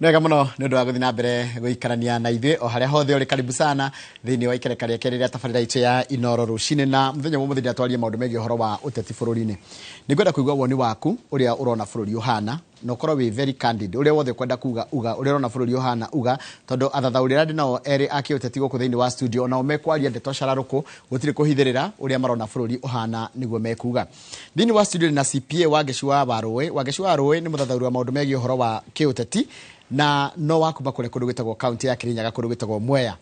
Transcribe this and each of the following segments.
Nĩ wega mũno nĩ ũndũ wa gũthiĩ na mbere gũikarania na ithuĩ o harĩa hothe ũrĩ. Karibu sana thĩinĩ wa ikereka rĩa kerĩ rĩa tabarĩra itũ ya Inoro Rũcinĩ, na mũthenya wa ũmũthĩ ndĩratwaria maũndũ megiĩ ũhoro wa ũteti bũrũri-inĩ. Nĩ ngwenda kũigua woni waku ũrĩa ũrona bũrũri ũhana, na ũkorwo wĩ very candid. Ũrĩa wothe ũkwenda kuga uga, ũrĩa ũrona bũrũri ũhana uga, tondũ athathaũri arĩa ndĩ nao erĩ a kĩũteti gũkũ thĩinĩ wa studio onao mekwaria ndeto cararũkũ, gũtirĩ kũhithĩrĩra, ũrĩa marona bũrũri ũhana nĩguo mekuga. Thĩinĩ wa studio na CPA Wangeci wa Warũĩ. Wangeci wa Warũĩ nĩ mũthathaũri wa maũndũ megiĩ ũhoro wa kĩũteti na no wa kuma kũrĩa kũndũ gwĩtagwo kaunti ya Kirinyaga, kũndũ gwĩtagwo Mwea.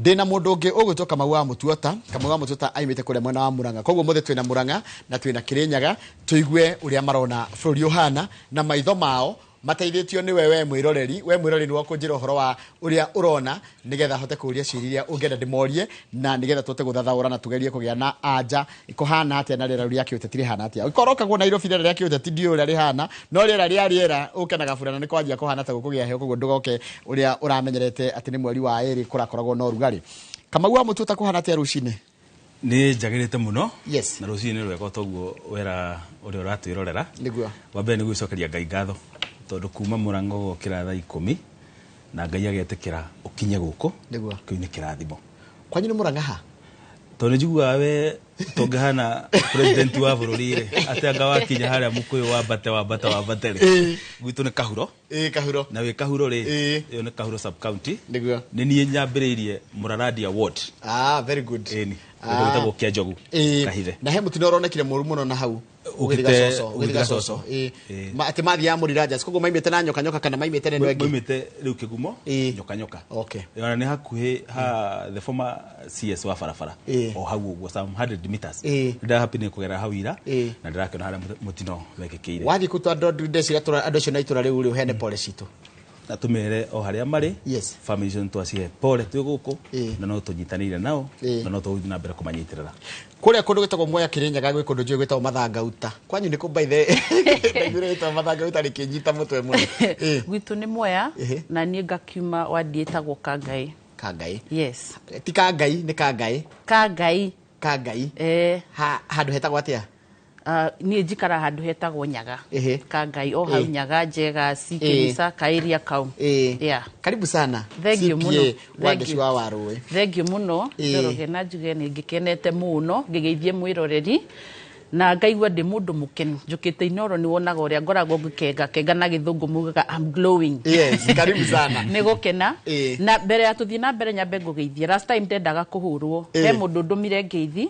Ndĩna mũndũ ũngĩ ũgwĩtwo Kamau wa Mũtuota. Kamau wa Mũtuota aimĩte kũrĩa mwena wa Murang'a. Koguo mũthĩ twĩna Murang'a na twĩna Kirinyaga, tũigue ũrĩa marona bũrũri ũhana na maitho mao, mateithĩtio nĩ we mwĩroreri. We mwĩroreri nĩwe ũkũnjĩra ũhoro wa ũrĩa ũrona, nĩgetha hote kũũria ciũria iria ũngĩenda ndĩmorie, na nĩgetha tũhote gũthathaũra na tũgerie kũgĩa na anja kũhana atĩa na rĩera rĩu rĩa kĩũteti rĩhana atĩa. Ũngĩkorwo ũkagwo Nairobi, rĩera rĩa kĩũteti ndiũĩ ũrĩa rĩhana, no rĩera rĩa rĩera ũke na gaburana nĩ kwanjia kũhana ta gũkũgĩa heho, koguo ndũgoke ũrĩa ũramenyerete atĩ nĩ mweri wa ĩrĩ kũrakoragwo na ũrugarĩ. Kamau wa Mũtuota, kũhana atĩa rũcinĩ? Nĩ njagĩrĩte mũno. Na rũcinĩ rwega toguo wera ũrĩa ũratwĩrorera. Wa mbere nĩ gwĩcokeria Ngai ngatho tondũ kuma Mũrang'o gũkĩra thaa 10 na Ngai agetĩkĩra ũkinye gũkũ. Kĩu nĩ kĩrathimo. Kwanyu nĩ Mũrang'a ha? Tondũ nĩ njiguaga we tũngĩhana president wa bũrũri rĩ, atĩ anga wakinya harĩa mũkũyũ wambate wambate wambate rĩ, gwitũ nĩ Kahuro. Ĩĩ, Kahuro. Na wĩ Kahuro rĩ, ĩyo nĩ Kahuro sub county. Nĩ niĩ nyambĩrĩirie Mũrarandia ward. Ah, very good. Ĩni. Gwĩtagwo Kĩanjogu. Kahithe. Na he mũtino ũronekire mũru mũno na hau ũgĩthiĩ Gacoco, ũgĩthiĩ ũgĩthiĩ Gacoco. Gacoco. Atĩ mathiaga Mũriranjas, koguo maimĩte na nyoka nyoka kana maimĩte neno ĩngĩ? Maumĩte rĩu Kĩgumo. Nyoka nyoka. Ona nĩ hakuhĩ ha the former CS wa barabara. O hau ũguo some 100 meters. Ndĩrahapine kũgera hau ira na ndĩrakĩona harĩa mũtino wekĩkĩire. Wathiĩ kũu, tondũ ndeciria andũ acio na itũra rĩu rĩ, ũheane pole citũ. Na tũmere o harĩa marĩ. Family icio nĩtwacihe pole twĩ gũkũ na no tũnyitanĩire nao na no tũgũthiĩ na mbere kũmanyitĩrĩra. Kũrĩa kũndũ gwĩtagwo Mwea Kĩrĩnyaga gwĩ kũndũ njũĩ gwĩtagwo Mathangauta. Kwanyu nĩ kũ, by the ndaiguire gwĩtagwo Mathangauta rĩkĩnyita mũtwe mũno. Gwitũ nĩ Mwea na niĩ ngakiuma wadi ĩtagwo Kangai. Kangai. Yes. Ti Kangai, nĩ Kangai? Kangai. Kangai. Ha, handũ hetagwo atĩa? Niĩ njikara handũ hetagwo Nyaga. Kangai o hau. Nyaga Njega Cikĩmisa kaĩria kau. Yeah. Karibu sana. Thank you CPA mũno. Wangeci wa Warũĩ. Thank you mũno. Njoroge, na njuge nĩ ngĩkenete mũno ngĩgeithie mwĩroreri na ngaigua ndĩ mũndũ mũkenu njũkĩte Inoro. Nĩ wonaga ũrĩa ngoragwo ngĩkenga kenga, na gĩthũngũ mugaga I'm glowing. Yes, karibu sana. Nĩ gũkena. Na mbere ya tũthiĩ na mbere, nyambe ngũgeithie. Last time ndendaga kũhũrwo, he mũndũ ndũmire ngeithi.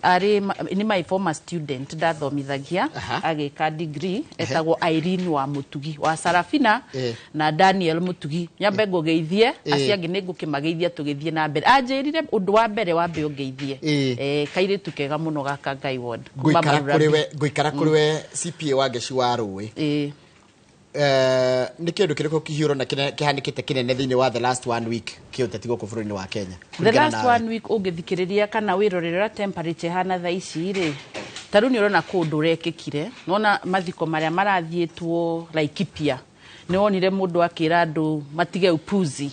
Arĩ nĩ my former student ndathomithagia agĩka degree, etagwo Irene wa Mũtugi wa Sarafina na Daniel Mũtugi. Nyambe ngũgeithie. Acio angĩ nĩ ngũkĩmageithia tũgĩthiĩ na mbere. Anjĩrire ũndũ wa mbere wambe ũngeithie. Kairĩtu kega mũno gaka Ngai ward kuma Ngũikara Marurabi. kũrĩ we, ngũikara kũrĩ we CPA Wangeci wa Rũĩ. Nĩ kĩndũ kĩrĩkũ kĩhiũrona kĩhanĩkĩte kĩnene thĩinĩ wa the last one week kĩũteti gũkũ bũrũri-inĩ wa Kenya? The Kũringana last nawe. one week, ũngĩthikĩrĩria kana wĩrorere ũrĩa temperature ĩhana thaa ici rĩ, ta rĩu nĩ ũrona kũndũ ũrekĩkire, nona mathiko marĩa marathiĩtwo Laikipia, nĩ wonire mũndũ akĩra andũ matige upuzi.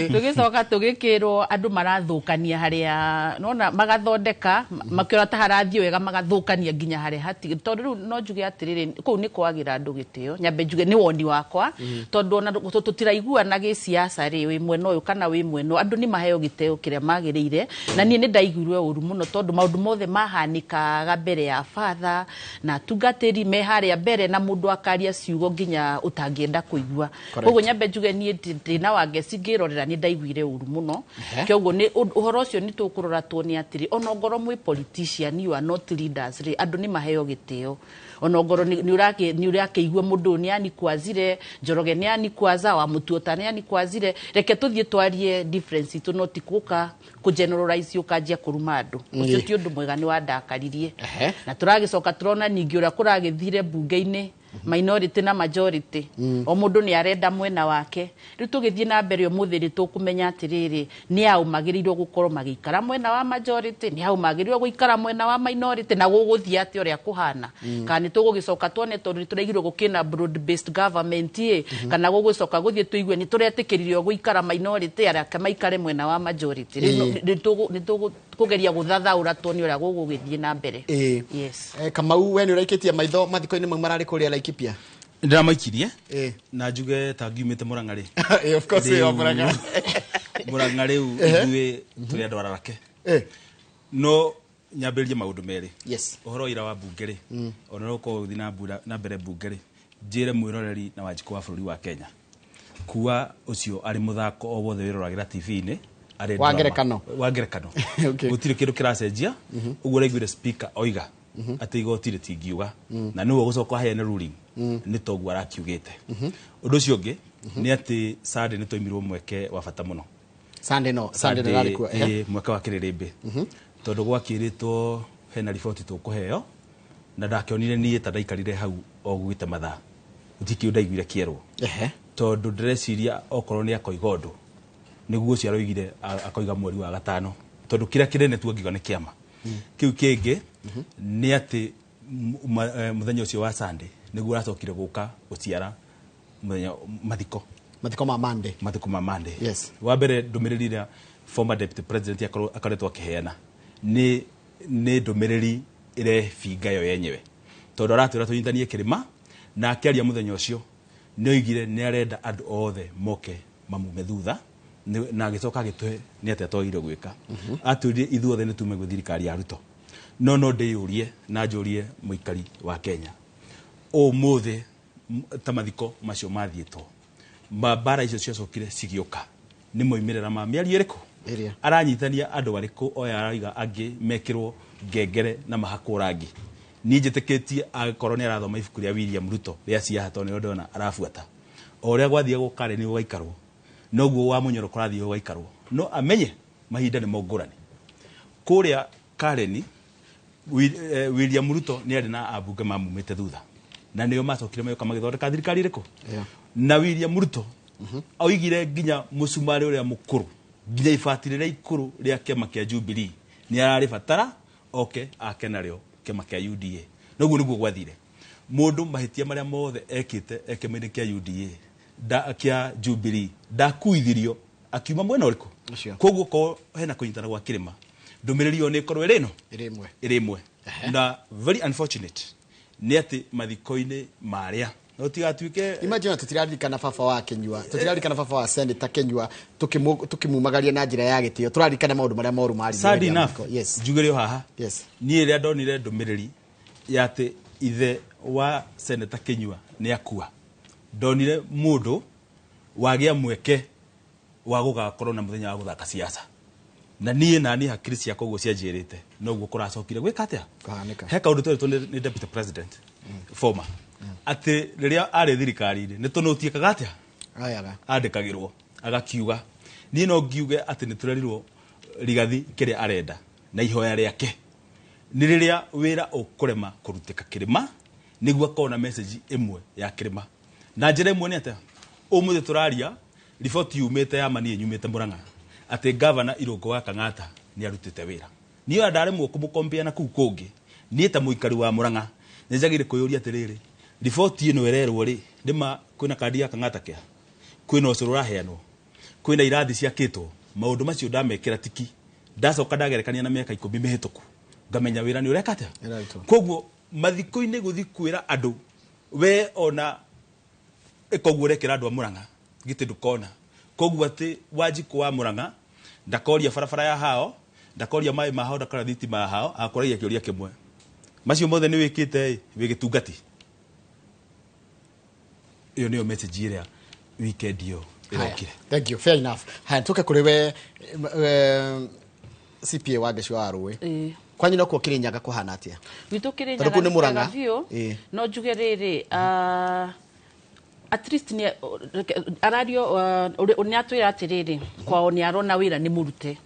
Tũgĩcoka tũgĩkĩrwo andũ marathũkania harĩa nona magathondeka, makĩona ta harathiĩ wega, magathũkania nginya harĩa hatigĩ. Tondũ rĩu no njuge atĩrĩrĩ, kũu nĩ kwagĩra andũ gĩtĩo. Nyambe njuge nĩ woni wakwa, tondũ ona tũtiraiguana gĩciaca rĩ, wĩ mwena ũyũ kana wĩ mwena ũyũ, andũ nĩ maheo gĩtĩo kĩrĩa magĩrĩire. Na niĩ nĩ ndaiguire ũru mũno tondũ maũndũ mothe mahanĩkaga mbere ya father na atungatĩri me harĩa mbere, na mũndũ akaria ciugo nginya ũtangĩenda kũigua. Koguo nyambe njuge niĩ ndĩ na Wangeci ngĩrorera nĩ ndaiguire ũru mũno. Kĩoguo nĩ ũhoro ũcio nĩ tũkũrora tuone atĩrĩ, ona ongorwo mwĩ politician, you are not leaders rĩ, andũ nĩ maheo gĩtĩo. Ona ongorwo nĩ ũrakĩigua mũndũ ũyũ nĩ anikwazire, Njoroge nĩ anikwaza, wa Mũtuota nĩ anikwazire, reke tũthiĩ twarie difference itũ, no ti gũka kũ generalize ũkanjia kũruma andũ. Ũcio ti ũndũ mwega, nĩ wandakaririe. Na tũragĩcoka tũrona ningĩ ũrĩa kũragĩthire mbunge-inĩ, minority na majority, o mũndũ nĩ arenda mwena wake. Rĩu tũgĩthiĩ na mbere ũmũthĩ nĩ tũkũmenya atĩrĩrĩ, nĩ aũ magĩrĩirwo gũkorwo magĩikara mwena wa majority, nĩ aũ magĩrĩirwo gũikara mwena wa minority, na gũgũthiĩ atĩa ũrĩa kũhana, kana nĩ tũgũgĩcoka tuone, tondũ nĩ tũraigirwo gũkĩna broad based government ĩ, kana gũgũcoka gũthiĩ tũigue nĩ tũretĩkĩririo gũikara minority, arĩa maikare mwena wa majority. Rĩu nĩ tũkũgeria gũthathaũra tuone ũrĩa gũgũgĩthiĩ na mbere. Yes. Kamau, we nĩ ũraikĩtie maitho mathiko-inĩ mau mararĩ kũrĩa Laikipia? Ndĩramaikirie na njuge ta ngiumĩte Mũrang'a rĩ. Of course, wa Mũrang'a. Mũrang'a rĩu ithuĩ tũrĩ andũ ararake. No nyambĩrĩrie maũndũ merĩ. Ũhoro wa ira wa mbunge rĩ, ona no ũkorwo ũgĩthiĩ na mbere mbunge rĩ, njĩre mwĩroreri na Wanjikũ wa bũrũri wa Kenya kuwa ũcio arĩ mũthako o wothe wĩroragĩra TV-inĩ arĩ Wa ngerekano. Wa ngerekano. Gũtirĩ kĩndũ kĩracenjia. Ũguo ũraiguire speaker oiga atĩ igoti rĩtingiuga na nĩwe ũgũcoka aheane ruling nĩ toguo arakiugĩte. Ũndũ ũcio ũngĩ nĩ atĩ Sunday nĩ twaimirwo mweke wa bata mũno. Sunday no Sunday nĩ kuo. Mweke wa kĩrĩrĩmbĩ. Tondũ gwakĩrĩtwo hena riboti tũkũheo na ndakĩonire niĩ ta ndaikarire hau o gũgĩte mathaa. Gũtirĩ kĩndũ ndaiguire kĩerwo. Tondũ ndĩreciria okorwo nĩ akoiga ũndũ nĩguo ũcio aroigire akoiga mweri wa gatano tondũ kĩrĩa kĩnene tu angiuga nĩ kĩama. Kĩu kĩngĩ nĩ atĩ mũthenya ũcio wa Sunday nĩguo ũracokire gũka gũciara mũthenya mathiko. Mathiko ma Monday. Mathiko ma Monday. Yes. Wa mbere ndũmĩrĩri ĩrĩa former deputy president akoretwo akĩheana nĩ ndũmĩrĩri ĩrebinga yo yenyewe. Tondũ aratwĩra tũnyitanie kĩrĩma na akĩaria mũthenya ũcio nĩ oigire nĩ arenda andũ othe moke mamume thutha na agĩcoka agĩtũhe nĩ atĩa twagĩrĩirwo gwĩka. Atwĩrire ithuothe nĩ tume gwĩ thirikari ya Ruto. No ndĩyũrie na njũrie mũikari wa Kenya ũmũthĩ ta mathiko macio mathiĩtwo mbara icio ciacokire cigĩũka nĩ moimĩrĩra ma mĩario ĩrĩkũ aranyitania andũ arĩkũ oya araiga angĩ mekĩrwo ngengere na mahakwo rangi. Niĩ njĩtĩkĩtie angĩkorwo nĩ arathoma ibuku rĩa William Ruto rĩa Siaha tondũ nĩrĩo ndĩrona arabuata. O ũrĩa gwathiĩ gũkarĩ nĩ gũgaikarwo noguo wa Mũnyoro kũrathiĩ gũgaikarwo no amenye mahinda nĩ mongũrani. Kũrĩa Karen William Ruto nĩ arĩ na ambunge mamumĩte thutha na nĩo macokire magĩũka magĩthondeka thirikari ĩrĩkũ. Na William Ruto oigire nginya mũcumarĩ ũrĩa mũkũrũ nginya ibati rĩrĩa ikũrũ rĩa kĩama kĩa Jubilee nĩ ararĩbatara oke ake narĩo kĩama kĩa UDA. Noguo nĩguo gwathire. Mũndũ mahĩtia marĩa mothe ekĩte e kĩama-inĩ kĩa UDA kĩa Jubilee ndakuithirio akiuma mwena ũrĩkũ. Koguo korwo hena kũnyitana gwa kĩrĩma ndũmĩrĩri ĩyo nĩ ĩkorwo ĩrĩ ĩno ĩrĩ ĩmwe. Na very unfortunate nĩ atĩ mathiko-inĩ marĩa no tigatuĩke. Imagine tũtiraririkana baba wa Kenyua, tũtiraririkana baba wa Senator Kenyua tukimumagaria na njĩra ya gĩtĩo, tũraririkana maũndũ marĩa moru marĩ. Sad enough. Yes. Njugĩre haha. Yes. Niĩ rĩrĩa ndonire ndũmĩrĩri ya atĩ ithe wa Senator Kenyua nĩ akua, ndonire mũndũ wagĩa mweke wa gũgakorwo na mũthenya wa gũthaka siasa. Na niĩ na niĩ hakiri ciakwa ũguo cianjĩrĩte noguo kũracokire gwĩka atĩa. He kaũndũ tweretwo nĩ deputy president former atĩ rĩrĩa arĩ thirikari-inĩ nĩ tũnũtiĩkaga atĩa andĩkagĩrwo agakiuga. Niĩ no ngiuge atĩ nĩ tũrerirwo Rigathi kĩrĩa arenda na ihoya rĩake nĩ rĩrĩa wĩra ũkũrema kũrutĩka kĩrĩma nĩguo akorwo na message ĩmwe ya kĩrĩma. Na njĩra ĩmwe nĩ atĩa, ũmũthĩ tũraria riboti yumĩte ya mani nyumĩte Mũrang'a atĩ governor Irũngũ wa Kang'ata nĩ arutĩte wĩra. Niĩ ndaremwo kũmũkompea na kũu kũngĩ, niĩ ta mũikari wa Mũrang'a nĩ njagĩrĩire kwĩyũria atĩrĩrĩ, riboti ĩno ĩrerwo rĩ, nĩma kwĩna kandi ya Kang'ata kĩa, kwĩna ũcũrũ ũraheanwo, kwĩna irathi ciakĩtwo, maũndũ macio ndamekĩra tiki, ndacoka ndagerekania na mĩaka 10 mĩhĩtũku ngamenya wĩra nĩ ũreka atĩa. Koguo mathiko-inĩ gũthiĩ kwĩra andũ we ona ĩkoguo ũrekĩra andũ a Mũrang'a gĩtĩ ndũkona. Koguo atĩ Wanjikũ wa Mũrang'a ndakoria barabara ya hao, ndakoria maĩ ma hao, ndakoria thitima ya hao, akoragia kĩũria kĩmwe, macio mothe nĩ wĩkĩte ĩ wĩ gĩtungati. Ĩyo nĩyo message ĩrĩa weekend ĩyo ĩrokire. Thank you, fair enough. Haya, tuke kũrĩ we CPA wa Ngeci wa Rũĩ. Kwanyu no kuo Kĩrĩnyaga kũhana atĩa? Gwitũ Kĩrĩnyaga nĩ Mũrang'a biũ. No njuge rĩrĩ, at least ni arario nĩ atwĩra atĩrĩrĩ kwao nĩ arona wĩra nĩ mũrute.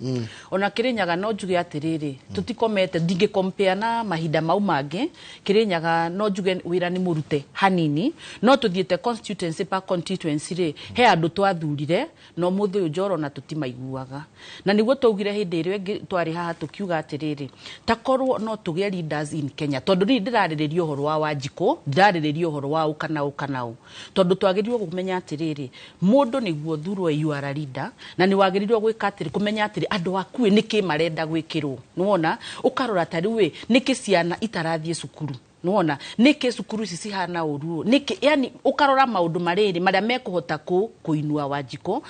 Ona Kĩrĩnyaga no njuge atĩrĩrĩ tũtikomete, ndingĩkompea na mahinda mau mangĩ. Kĩrĩnyaga no njuge wĩra nĩ mũrute hanini, no tũthiĩte constituency per constituency rĩ, he andũ twathurire no mũthĩ ũyũ njoro na tũtimaiguaga. Na nĩguo twaugire hĩndĩ ĩrĩa ĩngĩ twarĩ haha tũkiuga atĩrĩrĩ takorwo no tũgĩe leaders in Kenya, tondũ niĩ ndĩrarĩrĩria ũhoro wa Wanjikũ, ndĩrarĩrĩria ũhoro wa ũ kana ũ kana ũ, tondũ twagĩrĩirwo kũmenya atĩrĩrĩ mũndũ nĩguo thurwo you are a leader, na nĩ wagĩrĩirwo gwĩka atĩrĩ kũmenya atĩrĩ andũ aku nĩkĩ marenda gwĩkĩrwo. Nĩwona ũkarora ta rĩu nĩkĩ ciana itarathiĩ cukuru. Nĩwona nĩkĩ cukuru ici cihana ũru, nĩkĩ, yani ũkarora maũndũ marĩrĩ marĩa mekũhota kũinua Wanjikũ.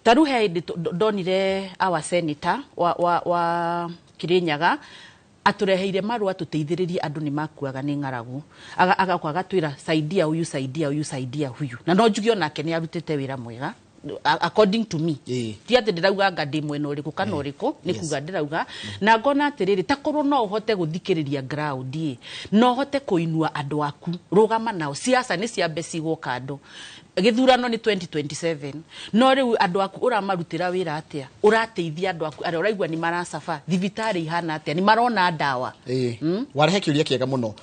Ta rĩu he hĩndĩ ndonire our senator wa Kirinyaga atũreheire marũa tũteithĩrĩrie andũ nĩ makuaga nĩ ng'aragu. Agaũka agatwĩra saidia huyu, saidia huyu, saidia huyu, na no njuge onake nĩ arutĩte wĩra mwega according to me. Ti atĩ ndĩrauga anga ndĩ mwena ũrĩkũ kana ũrĩkũ, nĩ kuga ndĩrauga na ngona atĩrĩrĩ, ta korwo no ũhote gũthikĩrĩria ground ĩ, no ũhote kũinua andũ aku, rũgama nao. Siasa nĩ ciambe cigwo kando, gĩthurano nĩ 2027, no rĩu andũ aku ũramarutĩra wĩra atĩa? Ũrateithia andũ aku arĩa ũraigua nĩ maracaba thibitarĩ ihana atĩa? Nĩ marona ndawa? Warehe kĩũria kĩega mũno.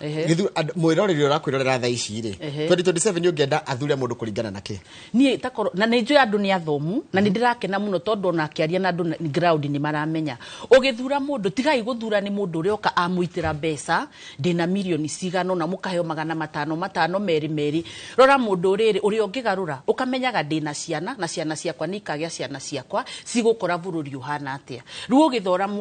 Mwĩroreri ũrakwĩrorera thaa ici rĩ, 2027 ũngĩenda athure mũndũ kũringana na kĩ? Niĩ takorwo na nĩ njũĩ andũ nĩ athomu, na nĩ ndĩrakena mũno tondũ ona akĩaria na andũ ground nĩ maramenya. Ũgĩthura mũndũ, tigai gũthura nĩ mũndũ ũrĩa oka amũitĩra mbeca, ndĩna mirioni cigana ũna, mũkaheo 500 500 merĩ merĩ. Rora mũndũ rĩrĩ ũrĩa ũngĩgarũra, ũkamenyaga ndĩna ciana na ciana ciakwa nĩ ikagĩa ciana ciakwa cigũkora bũrũri ũhana atĩa. Rĩu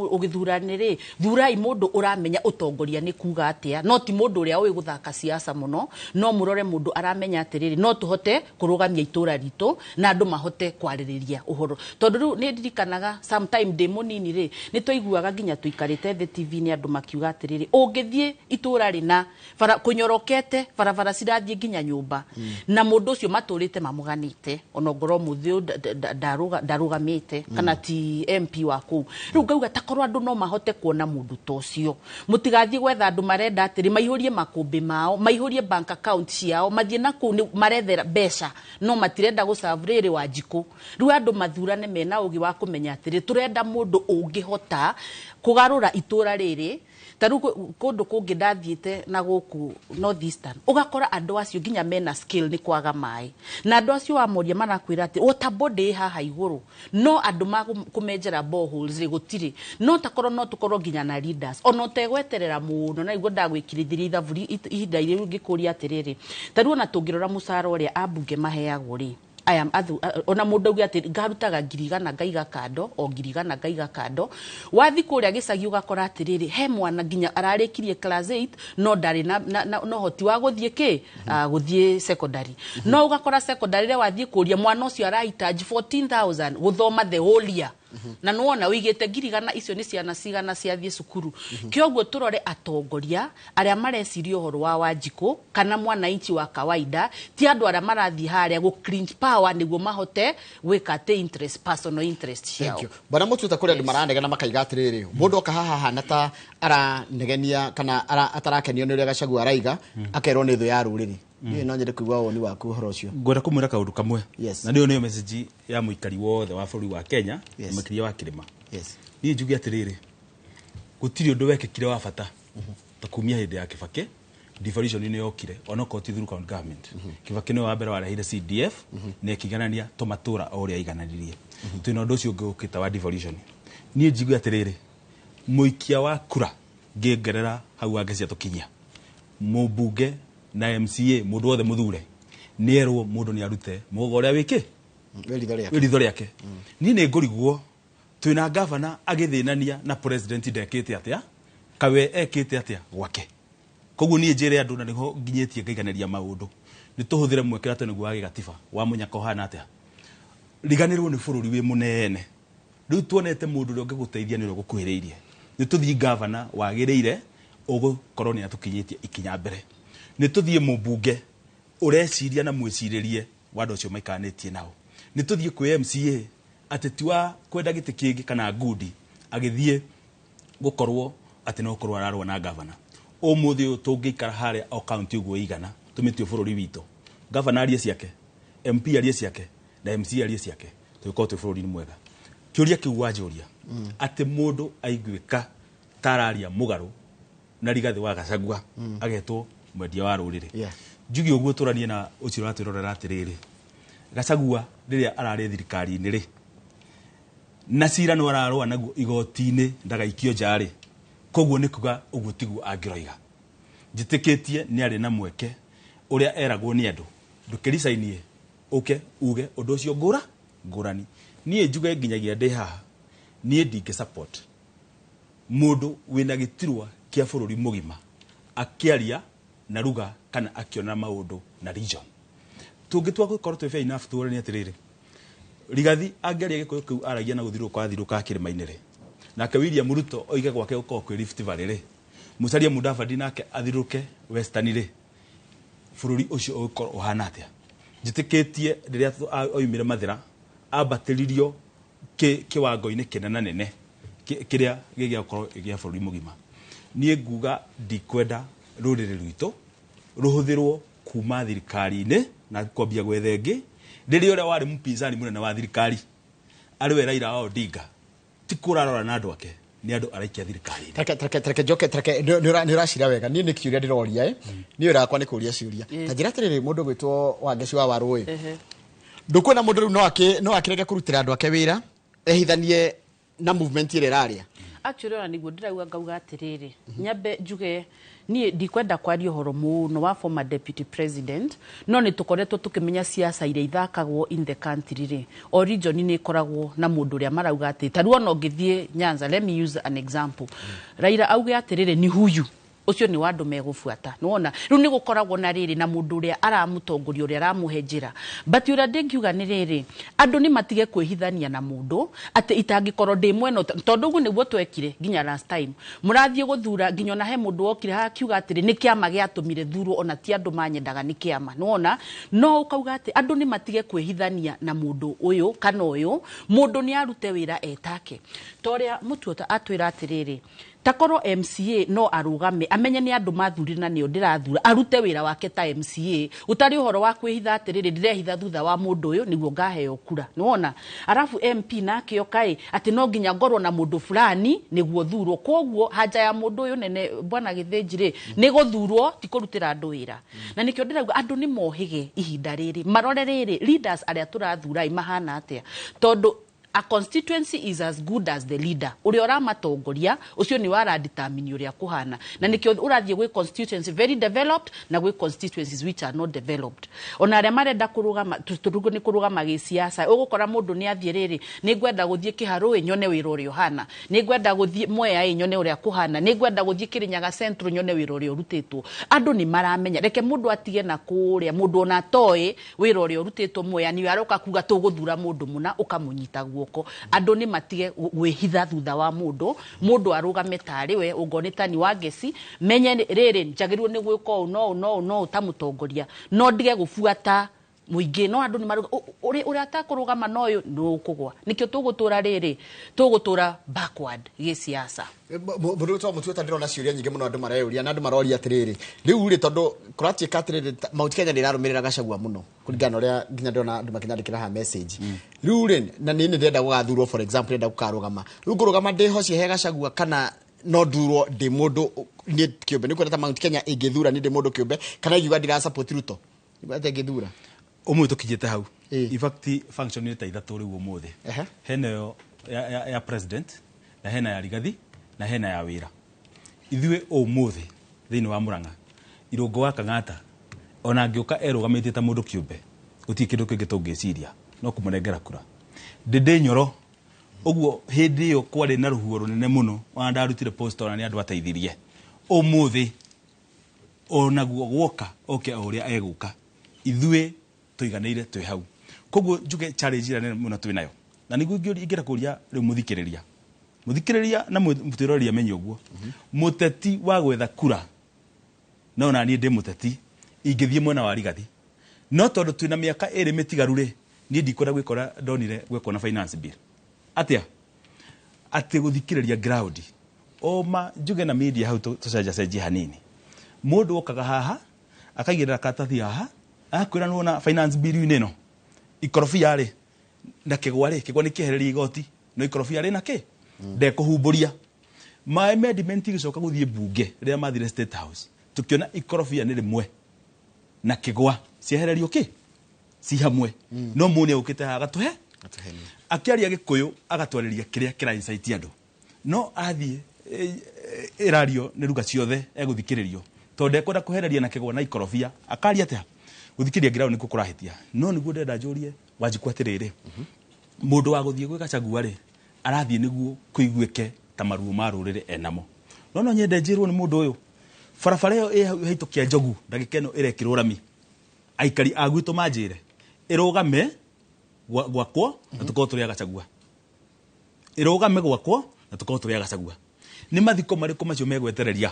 ũgĩthura nĩ rĩ, thurai mũndũ ũramenya ũtongoria nĩ kuga atĩa, no ti mũndũ ũrĩa ũĩ gũthaka siasa mũno, no mũrore mũndũ aramenya atĩrĩrĩ, no tũhote kũrũgamia itũra ritũ na andũ mahote kwarĩrĩria ũhoro. Tondũ rĩu nĩ ndirikanaga sometime ndĩ mũnini rĩ, nĩ twaiguaga nginya tũikarĩte thĩ TV nĩ andũ makiuga atĩrĩrĩ, ũngĩthiĩ itũra rĩna bara kũnyorokete, barabara cirathiĩ nginya nyũmba, na mũndũ ũcio matũrĩte mamũganĩte, ona ngorwo mũthĩ ũyũ ndarũgamĩte kana ti MP wa kũu. Rĩu ngauga ta korwo andũ no mahote kuona mũndũ ta ũcio, mũtigathiĩ gwetha andũ marenda atĩrĩ maihũrie makũmbĩ mao, maihũrie bank account ciao, mathiĩ na kũu nĩ marethera mbeca, no matirenda gũserve rĩrĩ Wanjikũ. Rĩu andũ mathurane mena ũgĩ wa kũmenya atĩrĩ, tũrenda mũndũ ũngĩhota kũgarũra itũra rĩrĩ. Ta rĩu kũndũ kũngĩ ndathiĩte na gũkũ North Eastern, ũgakora andũ acio nginya mena skill nĩ kwaga maĩ, na andũ acio wamoria marakwĩra atĩ water body ĩ haha igũrũ, no andũ kũmenjera boreholes rĩ gũtirĩ. No takorwo no tũkorwo nginya na leaders ona ũtegweterera mũno, na nĩguo ndagwĩkĩrithirie ithabu ihinda rĩu ngĩkũria atĩrĩrĩ, ta rĩu ona tũngĩrora mũcara ũrĩa ambunge maheagwo rĩ, aya athu, ona mũndũ auge atĩ ngarutaga 100,000 ngaiga kando, o 100,000 ngaiga kando, wathi kũrĩa gĩcagi ũgakora atĩrĩrĩ, he mwana nginya ararĩkirie class 8 no ndarĩ na ũhoti wa gũthiĩ kĩ, gũthiĩ secondary. No ũgakora secondary rĩrĩa wathiĩ kũria mwana ũcio arahitaji 14,000 gũthoma the whole year. Na nĩwona ũigĩte 100,000 icio nĩ ciana cigana ciathiĩ cukuru. Kĩoguo tũrore atongoria arĩa mareciria ũhoro wa Wanjikũ kana mwananchi wa kawaida, ti andũ arĩa marathiĩ harĩa gũ clinch power nĩguo mahote gwĩka atĩ interest, personal interest ciao. Thank you. Bwana Mututa, kũrĩ andũ maranegena makaiga atĩrĩrĩ, mũndũ oka haha hana ta aranegenia kana atarakenio nĩ ũrĩa Gachagua araiga, akerwo nĩ thũ ya rũrĩrĩ. Niĩ no nyende kũigua woni waku ũhoro ũcio. Ngwenda kũmwĩra kaũndũ kamwe. Na nĩyo nĩyo message ya mũikari wothe wa bũrũri wa Kenya, na makĩria wa kĩrĩma. Niĩ njuge atĩrĩrĩ, gũtirĩ ũndũ wekĩkire wa bata ta kumia hĩndĩ ya Kibaki, devolution nĩ yokire, onokorwo ti through county government. Kibaki nĩwe wa mbere warehire CDF, na ĩkĩiganania tũmatũra o ũrĩa aigananirie. Twĩna ũndũ ũcio ũngĩ ũkĩte wa devolution. Niĩ njigue atĩrĩrĩ, mũikia wa kura ngĩongerera hau angĩ tũkinyia, mũmbunge na MCA, mũndũ wothe mũthure, nĩerwo mũndũ nĩ arute mũgogo ũrĩa wĩkĩ? Wĩ ritho rĩake. Wĩ ritho rĩake. Niĩ nĩ ngũrigwo twĩna gavana agĩthĩnania na president ndekĩte atĩa, kawe ekĩte atĩa gwake. Koguo niĩ njĩre andũ na nĩho nginyĩtie ngaiganĩria maũndũ, nĩ tũhũthĩre mweke ũrĩa nĩguo wa gĩgatiba wa mũnyaka ũhana atĩa, riganĩrwo nĩ bũrũri wĩ mũnene. Rĩu tuonete mũndũ ũrĩa ũngĩgũteithia nĩ ũrĩa ũgũkuhĩrĩirie. Nĩ tũthiĩ gavana wagĩrĩire ũgũkorwo nĩ atũkinyĩtie ikinya mbere. Nĩ tũthiĩ mũmbunge ũreciria na mwĩcirĩrie wa andũ acio maikaranĩtie nao. Nĩ tũthiĩ kwĩ MCA atĩ ti wa kwenda gĩtĩ kĩngĩ kana ngundi agĩthiĩ gũkorwo atĩ no gũkorwo ararũa na gavana. Ũmũthĩ ũyũ tũngĩikara harĩa o county ũguo ĩigana tũmĩtue bũrũri witũ, gavana arie ciake, MP arie ciake na MCA arie ciake, tũgĩkorwo twĩ bũrũri-inĩ mwega. Kĩũria kĩu wanjũria atĩ mũndũ aiguĩka ta araria mũgarũ na Rigathĩ wa Gachagua agetwo mwendia wa rũrĩrĩ. Njuge ũguo tũranie na ũcio ũratwĩrorera atĩrĩrĩ, Gachagua rĩrĩa ararĩ thirikari-inĩ rĩ, na cira no ararũa naguo igoti-inĩ ndagaikio nja rĩ, koguo nĩ kuga ũguo tiguo angĩroiga. Njĩtĩkĩtie nĩ arĩ na mweke ũrĩa eragwo nĩ andũ, ndũkĩricainie ũke uge ũndũ ũcio ngũrani. Niĩ njuge nginyagia ndĩ haha, niĩ ndingĩ support mũndũ wĩna gĩtirwa kĩa bũrũri mũgima akĩaria na ruga kana akiona maundu na region. Tũngĩtua gũkorwo twĩ fair enough tuone atĩrĩrĩ, Rigathi angĩaria Gĩkũyũ kĩu aragia na gũthirũka athirũka kĩrĩma-inĩ rĩ, nake William Ruto oige gwake gũkorwo kwĩ Rift Valley rĩ, Musalia Mudavadi nake athirũke Western rĩ, bũrũri ũcio ũgũkorwo ũhana atĩa? Njĩtĩkĩtie rĩrĩa oimire Mathĩra ambatĩririo kĩwango-inĩ kĩnena nene kĩrĩa gĩgĩakorwo gĩa bũrũri mũgima. Niĩ nguga ndikwenda rũrĩrĩ rwitũ rũhũthĩrwo kuma thirikari-inĩ na kwambia gwetha ĩngĩ, rĩrĩa ũrĩa warĩ mpinzani mũnene wa thirikari arĩ we Raila Odinga, ti kũrarora na andũ ake, nĩ andũ araikia thirikari-inĩ. Tareke njoke, tareke nĩ ũracira wega. Niĩ nĩ kĩũria ndĩroria, niĩ wĩra wakwa nĩ kũria ciũria. Ta njĩra atĩrĩrĩ, mũndũ gwĩtwo Wangeci wa Warũĩ, ndũkuona mũndũ rĩu no akĩrege kũrutĩra andũ ake wĩra ehithanie na movement ĩrĩa ĩraria? Actually, ona niguo ndĩrauga, ngauga atĩrĩrĩ, nyambe njuge niĩ ndikwenda kwaria ũhoro mũno wa former deputy president, no nĩ tũkoretwo tũkĩmenya siasa iria ithakagwo in the country rĩ, o region nĩ ĩkoragwo na mũndũ ũrĩa marauga atĩ ta rĩu ona ũngĩthiĩ Nyanza, let me use an example, Raila auge atĩrĩrĩ, ni huyu ũcio nĩ wa andũ megũbuata. Nĩwona rĩu nĩ gũkoragwo na rĩrĩ na mũndũ ũrĩa aramũtongoria, ũrĩa aramũhe njĩra. But ũrĩa ndĩngiuga nĩ rĩrĩ, andũ nĩ matige kwĩhithania na mũndũ atĩ itangĩkorwo ndĩ mwena tondũ ũguo nĩguo twekire nginya last time mũrathiĩ gũthura, nginya ona he mũndũ wokire haha akiuga atĩrĩ nĩ kĩama gĩatũmire thurwo, ona ti andũ manyendaga, nĩ kĩama. Nĩwona no ũkauga atĩ andũ nĩ matige kwĩhithania na mũndũ ũyũ kana ũyũ, mũndũ nĩ arute wĩra etake ta ũrĩa Mũtuota atwĩra atĩrĩrĩ, takorwo MCA no arũgame amenye nĩ andũ mathurire na nĩo ndĩrathura, arute wĩra wake ta MCA, gũtarĩ ũhoro wa kwĩhitha atĩrĩrĩ ndĩrehitha thutha wa mũndũ ũyũ nĩguo ngaheo kura. Nĩwona arabu MP nake okaĩ atĩ no nginya ngorwo na mũndũ fulani nĩguo thurwo, koguo haja ya mũndũ ũyũ nene bwana Gĩthĩnji rĩ nĩ gũthurwo, ti kũrutĩra andũ wĩra. Na nĩkĩo ndĩrauga andũ nĩ mohĩge ihinda rĩrĩ, marore rĩrĩ leaders arĩa tũrathura ĩ mahana atĩa, tondũ a constituency is as good as the leader ũrĩa ũramatongoria, ũcio nĩ waradetermine ũrĩa kũhana. Na nĩkĩo ũrathiĩ gwĩ constituency very developed na gwĩ constituencies which are not developed. Ona arĩa marenda kũrũgama tũrũgo nĩ kũrũgama gĩsiasa, ũgũkora mũndũ nĩ athiĩ rĩrĩ, nĩ ngwenda gũthiĩ Kĩharũ nyone wĩra ũrĩa ũhana, nĩ ngwenda gũthiĩ Mwea ĩ nyone ũrĩa kũhana, nĩ ngwenda gũthiĩ Kĩrĩnyaga Central nyone wĩra ũrĩa ũrutĩtwo. Andũ nĩ maramenya, reke mũndũ atige na kũrĩa mũndũ ona atoĩ wĩra ũrĩa ũrutĩtwo Mwea, nĩ aroka kuga tũgũthura mũndũ mũna, ũkamũnyita guoko. Andũ nĩ matige gwĩhitha thutha wa mũndũ, mũndũ arũgame tarĩ we, ũngorwo nĩ tani wa ngeci, menye rĩrĩ njagĩrĩirwo nĩ gwĩka ũũ no ũũ no ũũ no ũũ ta mũtongoria, no ndige gũbuata mũingĩ. No andũ nĩ maruga ũrĩa atakũrũgama na ũyũ nĩ ũkũgwa. Nĩkĩo tũgũtũra rĩrĩ, tũgũtũra backward gĩsiasa. Mũndũ wĩtagwo Mũtuota, ndĩrona ciũria nyingĩ mũno andũ mareyũria, na andũ maroria atĩrĩrĩ, rĩu rĩ tondũ kũratuĩka atĩrĩrĩ, Mount Kenya nĩ ĩrarũmĩrĩra Gachagua mũno kũringana na ũrĩa nginya ndĩrona andũ makĩnyandĩkĩra haha message. Rĩu rĩ, na niĩ nĩ ndĩrenda gũgathurwo, for example ndĩrenda gũkarũgama, rĩu ngũrũgama ndĩhocie he Gachagua kana no ndurwo ndĩ mũndũ niĩ kĩũmbe? Nĩ kuona ta Mount Kenya ĩngĩthura niĩ ndĩ mũndũ kĩũmbe, kana ingiuga ndira support Ruto, nĩguo atĩa ĩngĩthura? Ũmũthĩ tũkinyĩte hau. In fact, function nĩ ta ithatũ rĩu ũmũthĩ. Hena ĩyo ya president, na hena ya Rigathi, na hena ya wĩra. Ithuĩ ũmũthĩ thĩinĩ wa Murang'a, Irũngũ wa Kang'ata ona angĩũka erũgamĩtie ta mũndũ kĩũmbe, gũtirĩ kĩndũ kĩngĩ tũngĩciria no kũmũnengera kura. Ndĩndĩ Nyoro ũguo, hĩndĩ ĩyo kwarĩ na rũhuho rũnene mũno, ona ndarutire poster, ona nĩ andũ ateithirie. Ũmũthĩ onaguo gwoka oke o ũrĩa egũka, ithuĩ tũiganĩire twĩ hau. Koguo njuge challenge ĩrĩa nene mũno twĩ nayo, na nĩguo ingĩenda kũria rĩu mũthikĩrĩria na mũtwĩroreri amenye ũguo, mũteti wa gwetha kura, no na niĩ ndĩ mũteti ingĩthiĩ mwena wa Rigathi, no tondũ twĩna mĩaka ĩrĩ mĩtigaru rĩ, niĩ ndikwenda gwĩkora ndonire gwekwo na finance bill atĩa atĩ gũthikĩrĩria ground oma njuge na media hau tũcenjacenjie hanini. Mũndũ okaga haha akaigĩrĩra karatathi haha, agakwĩra nĩwona finance bill-inĩ ĩno ikorobia rĩ na kĩgwa rĩ, kĩgwa nĩ kĩehererie igoti, no ikorobia rĩ na kĩ ndekũhumbũria maĩ. Amendment igĩcoka gũthiĩ mbunge rĩrĩa mathire State House, tũkĩona ikorobia nĩ rĩmwe na kĩgwa ciehererio kĩ ci hamwe, no mũndũ nĩ haha agatũhe akĩaria Gĩkũyũ, agatwarĩria kĩrĩa kĩra insight andũ, no athiĩ ĩrario nĩ ruga ciothe egũthikĩrĩrio tondũ ndekwenda kũhereria na kĩgwa na ikorobia. Akaria atĩa? Gũthikĩrĩria ground nĩkuo kũrahĩtia. No nĩguo ndĩrenda njũrie Wanjikũ atĩrĩrĩ, mũndũ wa gũthiĩ gwĩ Gachagua rĩ, arathiĩ nĩguo kũiguĩke ta maruo ma rũrĩrĩ enamo, no no nyende njĩrwo nĩ mũndũ ũyũ Barabara ĩyo ĩ hau ĩhĩtũkia Njogu ndagĩka ĩno ĩrekĩrwo rami. Aikari a gwitũ manjĩre ĩrũgame gwakwo na tũkorwo tũrĩ a Gachagua. Ĩrũgame gwakwo na tũkorwo tũrĩ a Gachagua. Nĩ mathiko marĩkũ macio megwetereria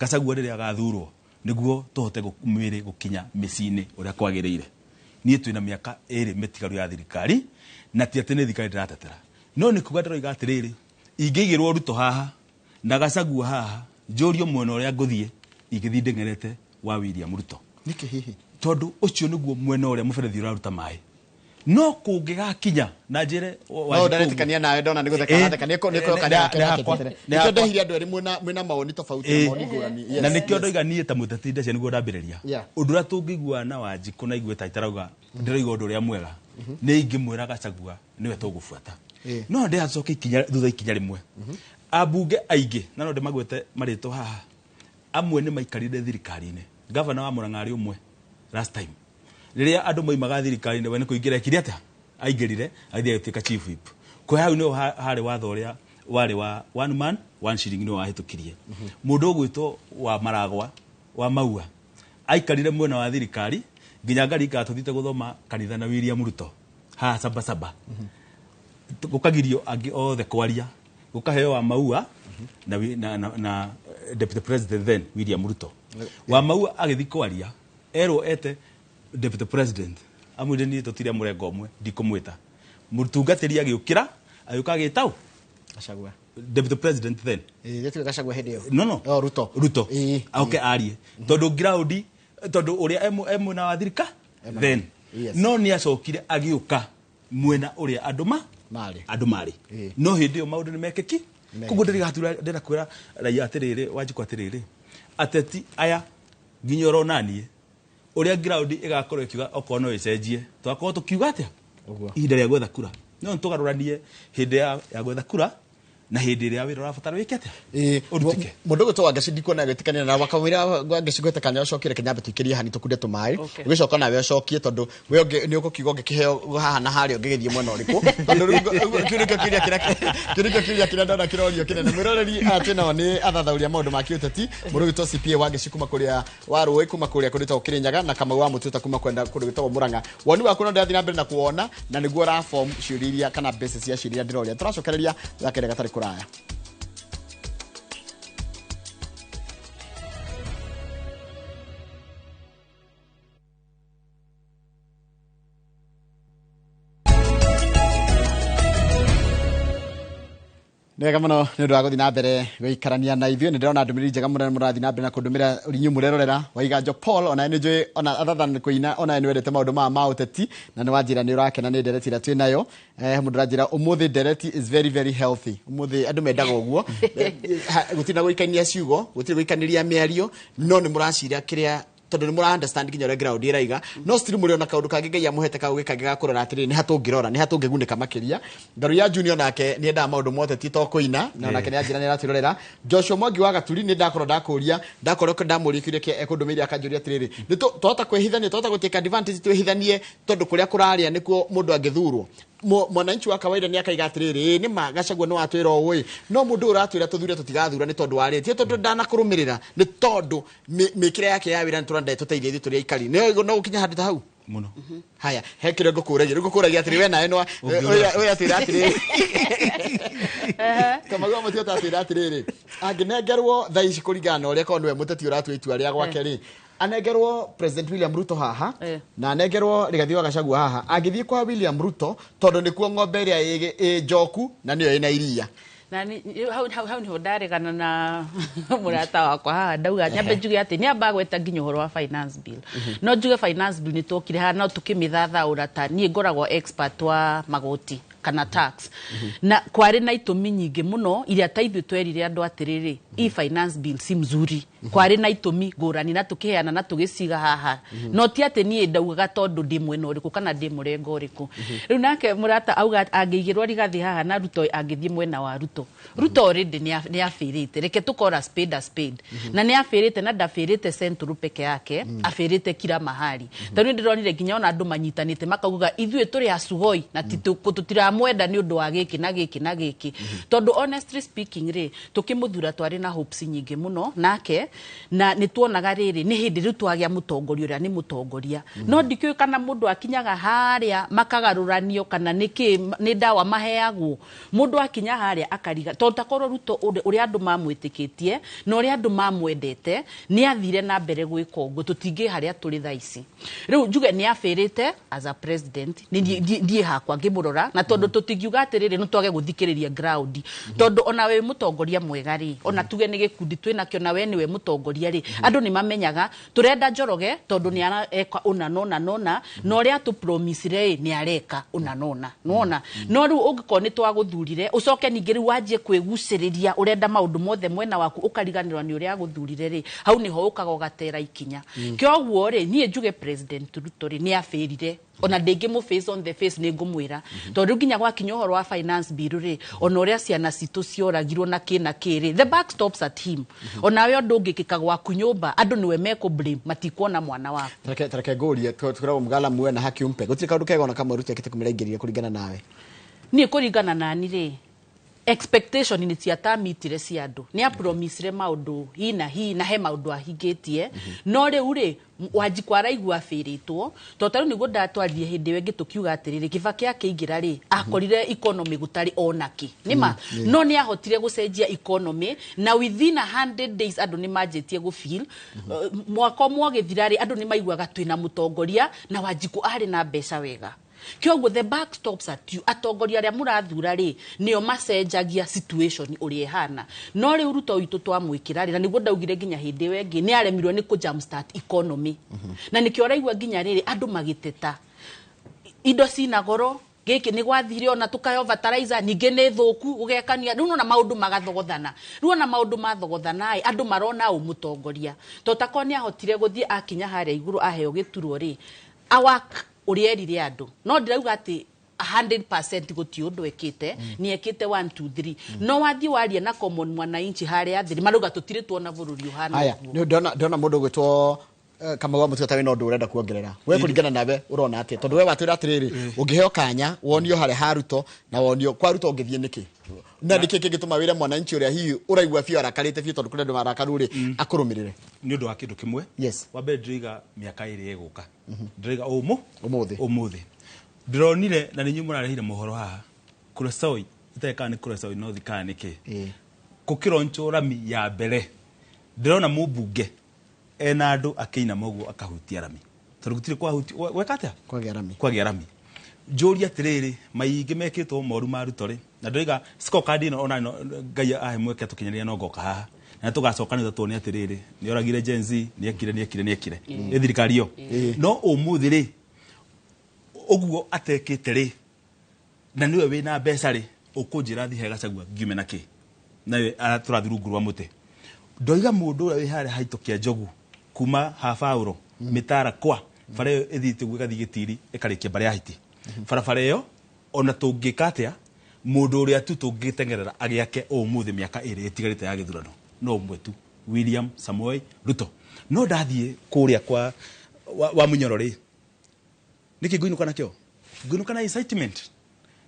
Gachagua rĩrĩa agathurwo nĩguo tũhote mwĩrĩ gũkinya mĩciĩ-inĩ ũrĩa kwagĩrĩire. Niĩ twĩna mĩaka ĩrĩ mĩtigaru ya thirikari na ti atĩ nĩ thirikari ndĩratetera. No nĩ kuga ndĩroiga atĩrĩrĩ, ingĩigĩrwo Ruto haha na Gachagua haha njũrio mwena ũrĩa ngũthiĩ, ingĩthiĩ ndeng'erete wa William Ruto. Nĩkĩ hihi? Tondũ ũcio nĩguo mwena ũrĩa mũberethi ũraruta maĩ. No kũngĩgakinya na njĩre No ndaretĩkania nawe ndona nĩ gũtheka aratheka nĩ nĩ kanya nĩ nĩkĩo ndehire andũ erĩ mwĩna mawoni tofauti na mawoni ngũrani. Na nĩkĩo ndoiga niĩ ta mũteti ndacia nĩguo ndambĩrĩria. Ũndũ ũrĩa tũngĩiguana na Wanjikũ na igue ta itarauga ndĩroiga ũndũ ũrĩa mwega nĩ ingĩmwĩra Gachagua nĩwe tũgũbuata. No ndĩracoka ikinya thutha ikinya rĩmwe. Ambunge aingĩ na no ndĩmagwete marĩtwa haha, amwe nĩ maikarire thirikari-inĩ. Gavana wa Murang'a arĩ ũmwe last time. Rĩrĩa andũ maimaga thirikari-inĩ we nĩ kũingĩra ekire atĩa? Aingĩrire agĩthiĩ agĩtuĩka chief whip. Kwa hau nĩho harĩ watho ũrĩa warĩ wa one man one shilling nĩwe wahĩtũkirie. Mũndũ ũgwĩtwo wa Maragwa wa Maua aikarire mwena wa thirikari nginya ngarika tũthiĩte gũthoma kanitha na William Ruto haha Sabasaba. Gũkagirio angĩ othe kwaria, gũkaheo wa Maua na deputy president then William Ruto. Wa Maua agĩthiĩ kwaria erwo ete deputy president amwĩre niĩ tũtirĩ mũrengo ũmwe ndikũmwĩta. Mũtungatĩri agĩũkĩra agĩũka agĩta ũ? Gachagua. Deputy president then. Gĩtuĩka Gachagua hĩndĩ ĩyo. No. Oh, Ruto. Ruto. Oke arie. Tondũ ground, tondũ ũrĩa e mwena wa thirika then. No nĩ acokire agĩũka mwena ũrĩa andũ marĩ. Andũ marĩ. No hĩndĩ ĩyo maũndũ nĩ mekĩki. Koguo ndĩrĩgatura ndĩrenda kwĩra raia atĩrĩrĩ, Wanjikũ atĩrĩrĩ, ateti aya nginya ũrona niĩ ũrĩa ground ĩgakorwo ĩkiuga okorwo no ĩcenjie, twakorwo tũkiuga atĩa? Ihinda rĩa gwetha kura. No nĩtũgarũranie hĩndĩ ya gwetha kura na hĩndĩ ĩrĩa wĩra ũrabatara wĩke atĩa? Ũrutĩke. Mũndũ ũgwĩtwo Wangeci ndikuona agĩtĩkania na wakamwĩra Wangeci gwĩte kanya ũcokire Kenya tũikĩrie hani tũkunde tũmaĩ. Ũgĩcoka nawe ũcokie tondũ we ũngĩ nĩ ũgũkiuga ũngĩkĩheo haha na harĩa ũngĩgĩthiĩ mwena ũrĩkũ. Tondũ rĩu kĩu nĩkĩo kĩũria kĩrĩa kĩu nĩkĩo kĩũria kĩrĩa ndona kĩrorio kĩnene. Mwĩroreri aya twĩ nao nĩ athathaũri a maũndũ ma kĩũteti. Mũndũ ũgwĩtwo CPA Wangeci kuma kũrĩa wa Rũĩ, kuma kũrĩa kũndũ gwĩtagwo Kĩrĩnyaga, na Kamau wa Mũtuta kuma kwenda kũndũ gwĩtagwo Mũrang'a. Woni waku no ndĩrathiĩ na mbere na kuwona na nĩguo ũraform ciũria iria kana basis cia ciũria iria ndĩroria. Tũracokereria gakere gatarĩ kũraya. Nĩ wega mũno nĩ ũndũ wa gũthiĩ na mbere gũikarania na ithuĩ. Nĩ ndĩrona ndũmĩrĩri njega mũno mũrathiĩ na mbere na kũndũmĩra inyuĩ mũrerorera. Waiganjo Paul, ona nĩ njũĩ, ona other than kũina, ona nĩ wendete maũndũ maya ma ũteti, na nĩ wanjĩra nĩ ũrakena nĩ ndereti ĩrĩa twĩ nayo. Mũndũ aranjĩra ũmũthĩ ndereti is very very healthy. Ũmũthĩ andũ mendaga ũguo. Gũtirĩ na gũikania ciugo, gũtirĩ gũikanĩria mĩario, no nĩ mũraciria kĩrĩa tondũ nĩ mũra understand nginya ũrĩa ground ĩraiga. No still mũrĩ ona kaũndũ kangĩ Ngai amũhete kaũgĩ kangĩ ga kũrora atĩrĩrĩ, nĩ ha tũngĩrora, nĩ ha tũngĩgunĩka makĩria. Ngaruiya Junior nake nĩ endaga maũndũ mothe ti to kũina, na onake nĩ anjĩra nĩ aratwĩrorera. Joshua Mwangi wa Gaturi nĩ ndakorwo ndakũria, ndakorwo ndamũria kĩũria kĩa ekũndũmĩire akanjũria atĩrĩrĩ, nĩ twahota kwĩhithania, twahota gũtake advantage twĩhithanie tondũ kũrĩa kũrarĩa nĩkuo mũndũ angĩthurwo. Mwananchi wa kawaida nĩ akaiga atĩrĩrĩ, ĩĩ, nĩ ma Gachagua nĩ watwĩra ũũ ĩ, no mũndũ ũyũ ũratwĩra tũthure tũtigathura nĩ tondũ wa rĩrĩ, ti tondũ ndanakũrũmĩrĩra, nĩ tondũ mĩkĩre yake ya wĩra nĩ tũrenda ĩtũteithie ithuĩ tũrĩ aikari. Nĩ no gũkinya handũ ta hau? Mũno. Haya, he kĩrĩa ngũkũragia. Rĩu ngũkũragia atĩrĩ, we nawe no, Ũngĩũra. ũyũ atwĩra atĩrĩrĩ. Kamau wa Mũtĩ atwĩra atĩrĩrĩ, angĩnengerwo thaa ici kũringana na ũrĩa korwo nĩwe mũteti ũratua itua rĩa gwake rĩ, anengerwo President William Ruto haha, na anengerwo Rigathi wa Gachagua haha, angĩthiĩ kwa William Ruto tondũ nĩkuo ng'ombe ĩrĩa ĩ njoku na nĩyo ĩna iria. Na ni, hau, hau, hau niho ndaregana na mũrata wakwa haha, ndauga nyambe njuge atĩ nĩ amba gweta nginya ũhoro wa finance bill. No njuge finance bill nĩ twokire haha no tũkĩmĩthathaũra ta niĩ ngoragwo expert wa magoti kana tax. Na kwarĩ na itũmi nyingĩ mũno iria ta ithuĩ twerire andũ atĩrĩrĩ, hii finance bill si mzuri. Kwarĩ na itũmi ngũrani na tũkĩheana na tũgĩciga haha. No ti atĩ niĩ ndaugaga tondũ ndĩ mwena ũrĩkũ kana ndĩ mũrengo ũrĩkũ. Rĩu nake mũrata auga angĩigĩrwo Rigathi haha na Ruto angĩthiĩ mwena wa Ruto. Ruto already nĩ abĩrĩte. Reke tũkora spade a spade. Na nĩ abĩrĩte na ndabĩrĩte Central peke yake, abĩrĩte kila mahali. Tondũ nĩ ndĩronire nginya ona andũ manyitanĩte makauga ithuĩ tũrĩ acugoi na tũtiramwenda. Tũramwenda nĩ ũndũ wa gĩkĩ na gĩkĩ na gĩkĩ. Tondũ honestly speaking rĩ, tũkĩmũthura twarĩ na hopes nyingĩ mũno nake, na nĩ tuonaga rĩrĩ nĩ hĩndĩ rĩu twagĩa mũtongoria ũrĩa nĩ mũtongoria. No ndikĩũĩ kana mũndũ akinyaga harĩa makagarũranio kana nĩkĩ, nĩ ndawa maheagwo. Mũndũ akinya harĩa akariga, tondũ takorwo Ruto ũrĩa andũ mamwĩtĩkĩtie na ũrĩa andũ mamwendete, nĩ athire na mbere gwĩka ũguo, tũtingĩ harĩa tũrĩ thaa ici. Rĩu njuge nĩ abĩrĩte as a president, niĩ hakwa ngĩmũrora, na tondũ tũtingiuga atĩrĩrĩ no twage gũthikĩrĩria ground, tondũ ona wĩ mũtongoria mwega rĩ, ona tuge nĩ gĩkundi twĩnakĩo na we nĩwe mũtongoria rĩ, andũ nĩ mamenyaga tũrenda Njoroge tondũ nĩ areka ũna nona nona, na ũrĩa atũpromisire rĩ nĩ areka ũna nona nona. No rĩu ũngĩkorwo nĩ twagũthurire, ũcoke ningĩ rĩu wanjie kwĩgucĩrĩria ũrenda maũndũ mothe mwena waku, ũkariganĩrwo nĩ ũrĩa agũthurire rĩ, hau nĩho ũkaga ũgatera ikinya. Kĩoguo rĩ, niĩ njuge President Ruto rĩ nĩ abĩrire, ona ndĩngĩmũ face on the face nĩ ngũmwĩra, tondũ rĩu nginya gwakinya ũhoro wa finance bill rĩ, ona ũrĩa ciana citũ cioragirwo na kĩ na kĩ rĩ, the buck stops at him. Onawe ũndũ ũngĩkĩka gwaku nyũmba, andũ nĩwe mekũ blame, matikuona mwana waku. Tareke ngũrie, twĩragwo Mũgala muwe na haki umpe, gũtirĩ kaũndũ kega ona kamwe Ruto ekĩte kumĩra aingĩrire kũringana nawe? Niĩ kũringana nani rĩ, expectation nĩ ciatamitire cia andũ, nĩ apromisire maũndũ hi na hi na he maũndũ ahingĩtie, no rĩu rĩ Wanjikũ araigua abĩrĩtwo, tondũ ta rĩu nĩguo ndatwaririe hĩndĩ ĩyo ĩngĩ tũkiuga atĩrĩrĩ, Kibaki akĩingĩra rĩ, akorire economy gũtarĩ ona kĩ, nĩma no nĩ ahotire gũcenjia economy, na within 100 days andũ nĩ manjĩtie gũ feel mwaka ũmwe ũgĩthira rĩ, andũ nĩ maiguaga twĩna mũtongoria na Wanjikũ arĩ na mbeca wega. Kĩoguo the buck stops at you. Atongoria arĩa mũrathura rĩ, nĩo macenjagia situation ũrĩa ĩhana. No rĩu Ruto witũ twamwĩkĩra rĩ, na nĩguo ndaugire nginya hĩndĩ ĩyo ĩngĩ, nĩ aremirwo nĩ kũ jumpstart economy. Na nĩkĩo ũraigua nginya rĩrĩ andũ magĩteta indo cina goro, gĩkĩ nĩ gwathire ona tũkaheo fertilizer ningĩ nĩ thũku, gũgekania rĩu nona maũndũ magathogothana. Rĩu ona maũndũ mathogothana ĩ, andũ marona ũ mũtongoria, tondũ takorwo nĩ ahotire gũthiĩ akinya harĩa igũrũ aheo gĩturwa rĩ, awak ũrĩa erire andũ. No ndĩrauga atĩ 100% gũtirĩ ũndũ ekĩte, nĩ ekĩte 1 2 3, no wathiĩ waria na common mwananchi harĩa thĩ, marauga tũtirĩ tuona bũrũri ũhana ũguo. Ndĩrona mũndũ ũgwĩtwo Kamau wa Mũtũta wĩna ũndũ ũrenda kuongerera. We kũringana nawe ũrona atĩa? Tondũ we watwĩra atĩrĩrĩ, ũngĩheo kanya wonio harĩa ha Ruto na wonio kwa Ruto ũngĩthiĩ nĩkĩ? Na nĩkĩ kĩngĩtũma wĩre mwananchi ũrĩa hihi ũraigua biũ arakarĩte biũ tondũ kũrĩ andũ marakaru rĩ, akũrũmĩrĩre? Nĩ ũndũ wa kĩndũ kĩmwe. Wa mbere ndĩraiga mĩaka ĩrĩ ĩgũka. Ndĩraiga Ũmũthĩ. Ũmũthĩ. Ndĩronire na nĩ inyuĩ mũrarehire mohoro haha. Kuresoi, itarĩ kana nĩ Kuresoi no thikana nĩkĩ? Gũkĩronchwo rami ya mbere. Ndĩrona mũmbunge ena andũ akĩinama ũguo akahutia rami. Tondũ gũtirĩ kwahuti, weka atĩa? Kwagĩa rami. Kwagĩa rami. Njũria atĩrĩrĩ, maingĩ mekĩtwo moru ma Ruto rĩ, na ndĩroiga scorecard ĩno ona no, Ngai ahe mweke tũkinyanĩrie no ngoka haha. Na tũgacoka nĩ tuone atĩrĩrĩ, nĩ oragire Gen Z, nĩ ekire, nĩ ekire, nĩ ekire. Nĩ thirikari ĩyo. No ũmũthĩ rĩ, ũguo atekĩte rĩ, na nĩwe wĩna mbeca rĩ, ũkũnjĩra thiĩ he Gachagua ngiume na kĩ? Nawe tũrathiĩ rungu rwa mũtĩ. Ndoiga mũndũ ũrĩa wĩ harĩa haitũkia njogu kuma ha Baũrũ, mĩtara kwa, bara ĩyo ĩthiĩte ũguo ĩgathiĩ Gĩtiri, ĩkarĩkia bara ya Hiti. Barabara ĩyo, ona tũngĩka atĩa, mũndũ ũrĩa tu tũngĩteng'erera agĩake ũmũthĩ mĩaka ĩrĩ ĩtigarĩte ya gĩthurano, no ũmwe tu, William Samoei Ruto. No ndathiĩ kũrĩa kwa wa Munyoro rĩ, nĩkĩ ngũinũka nakĩo? Ngũinũka na incitement.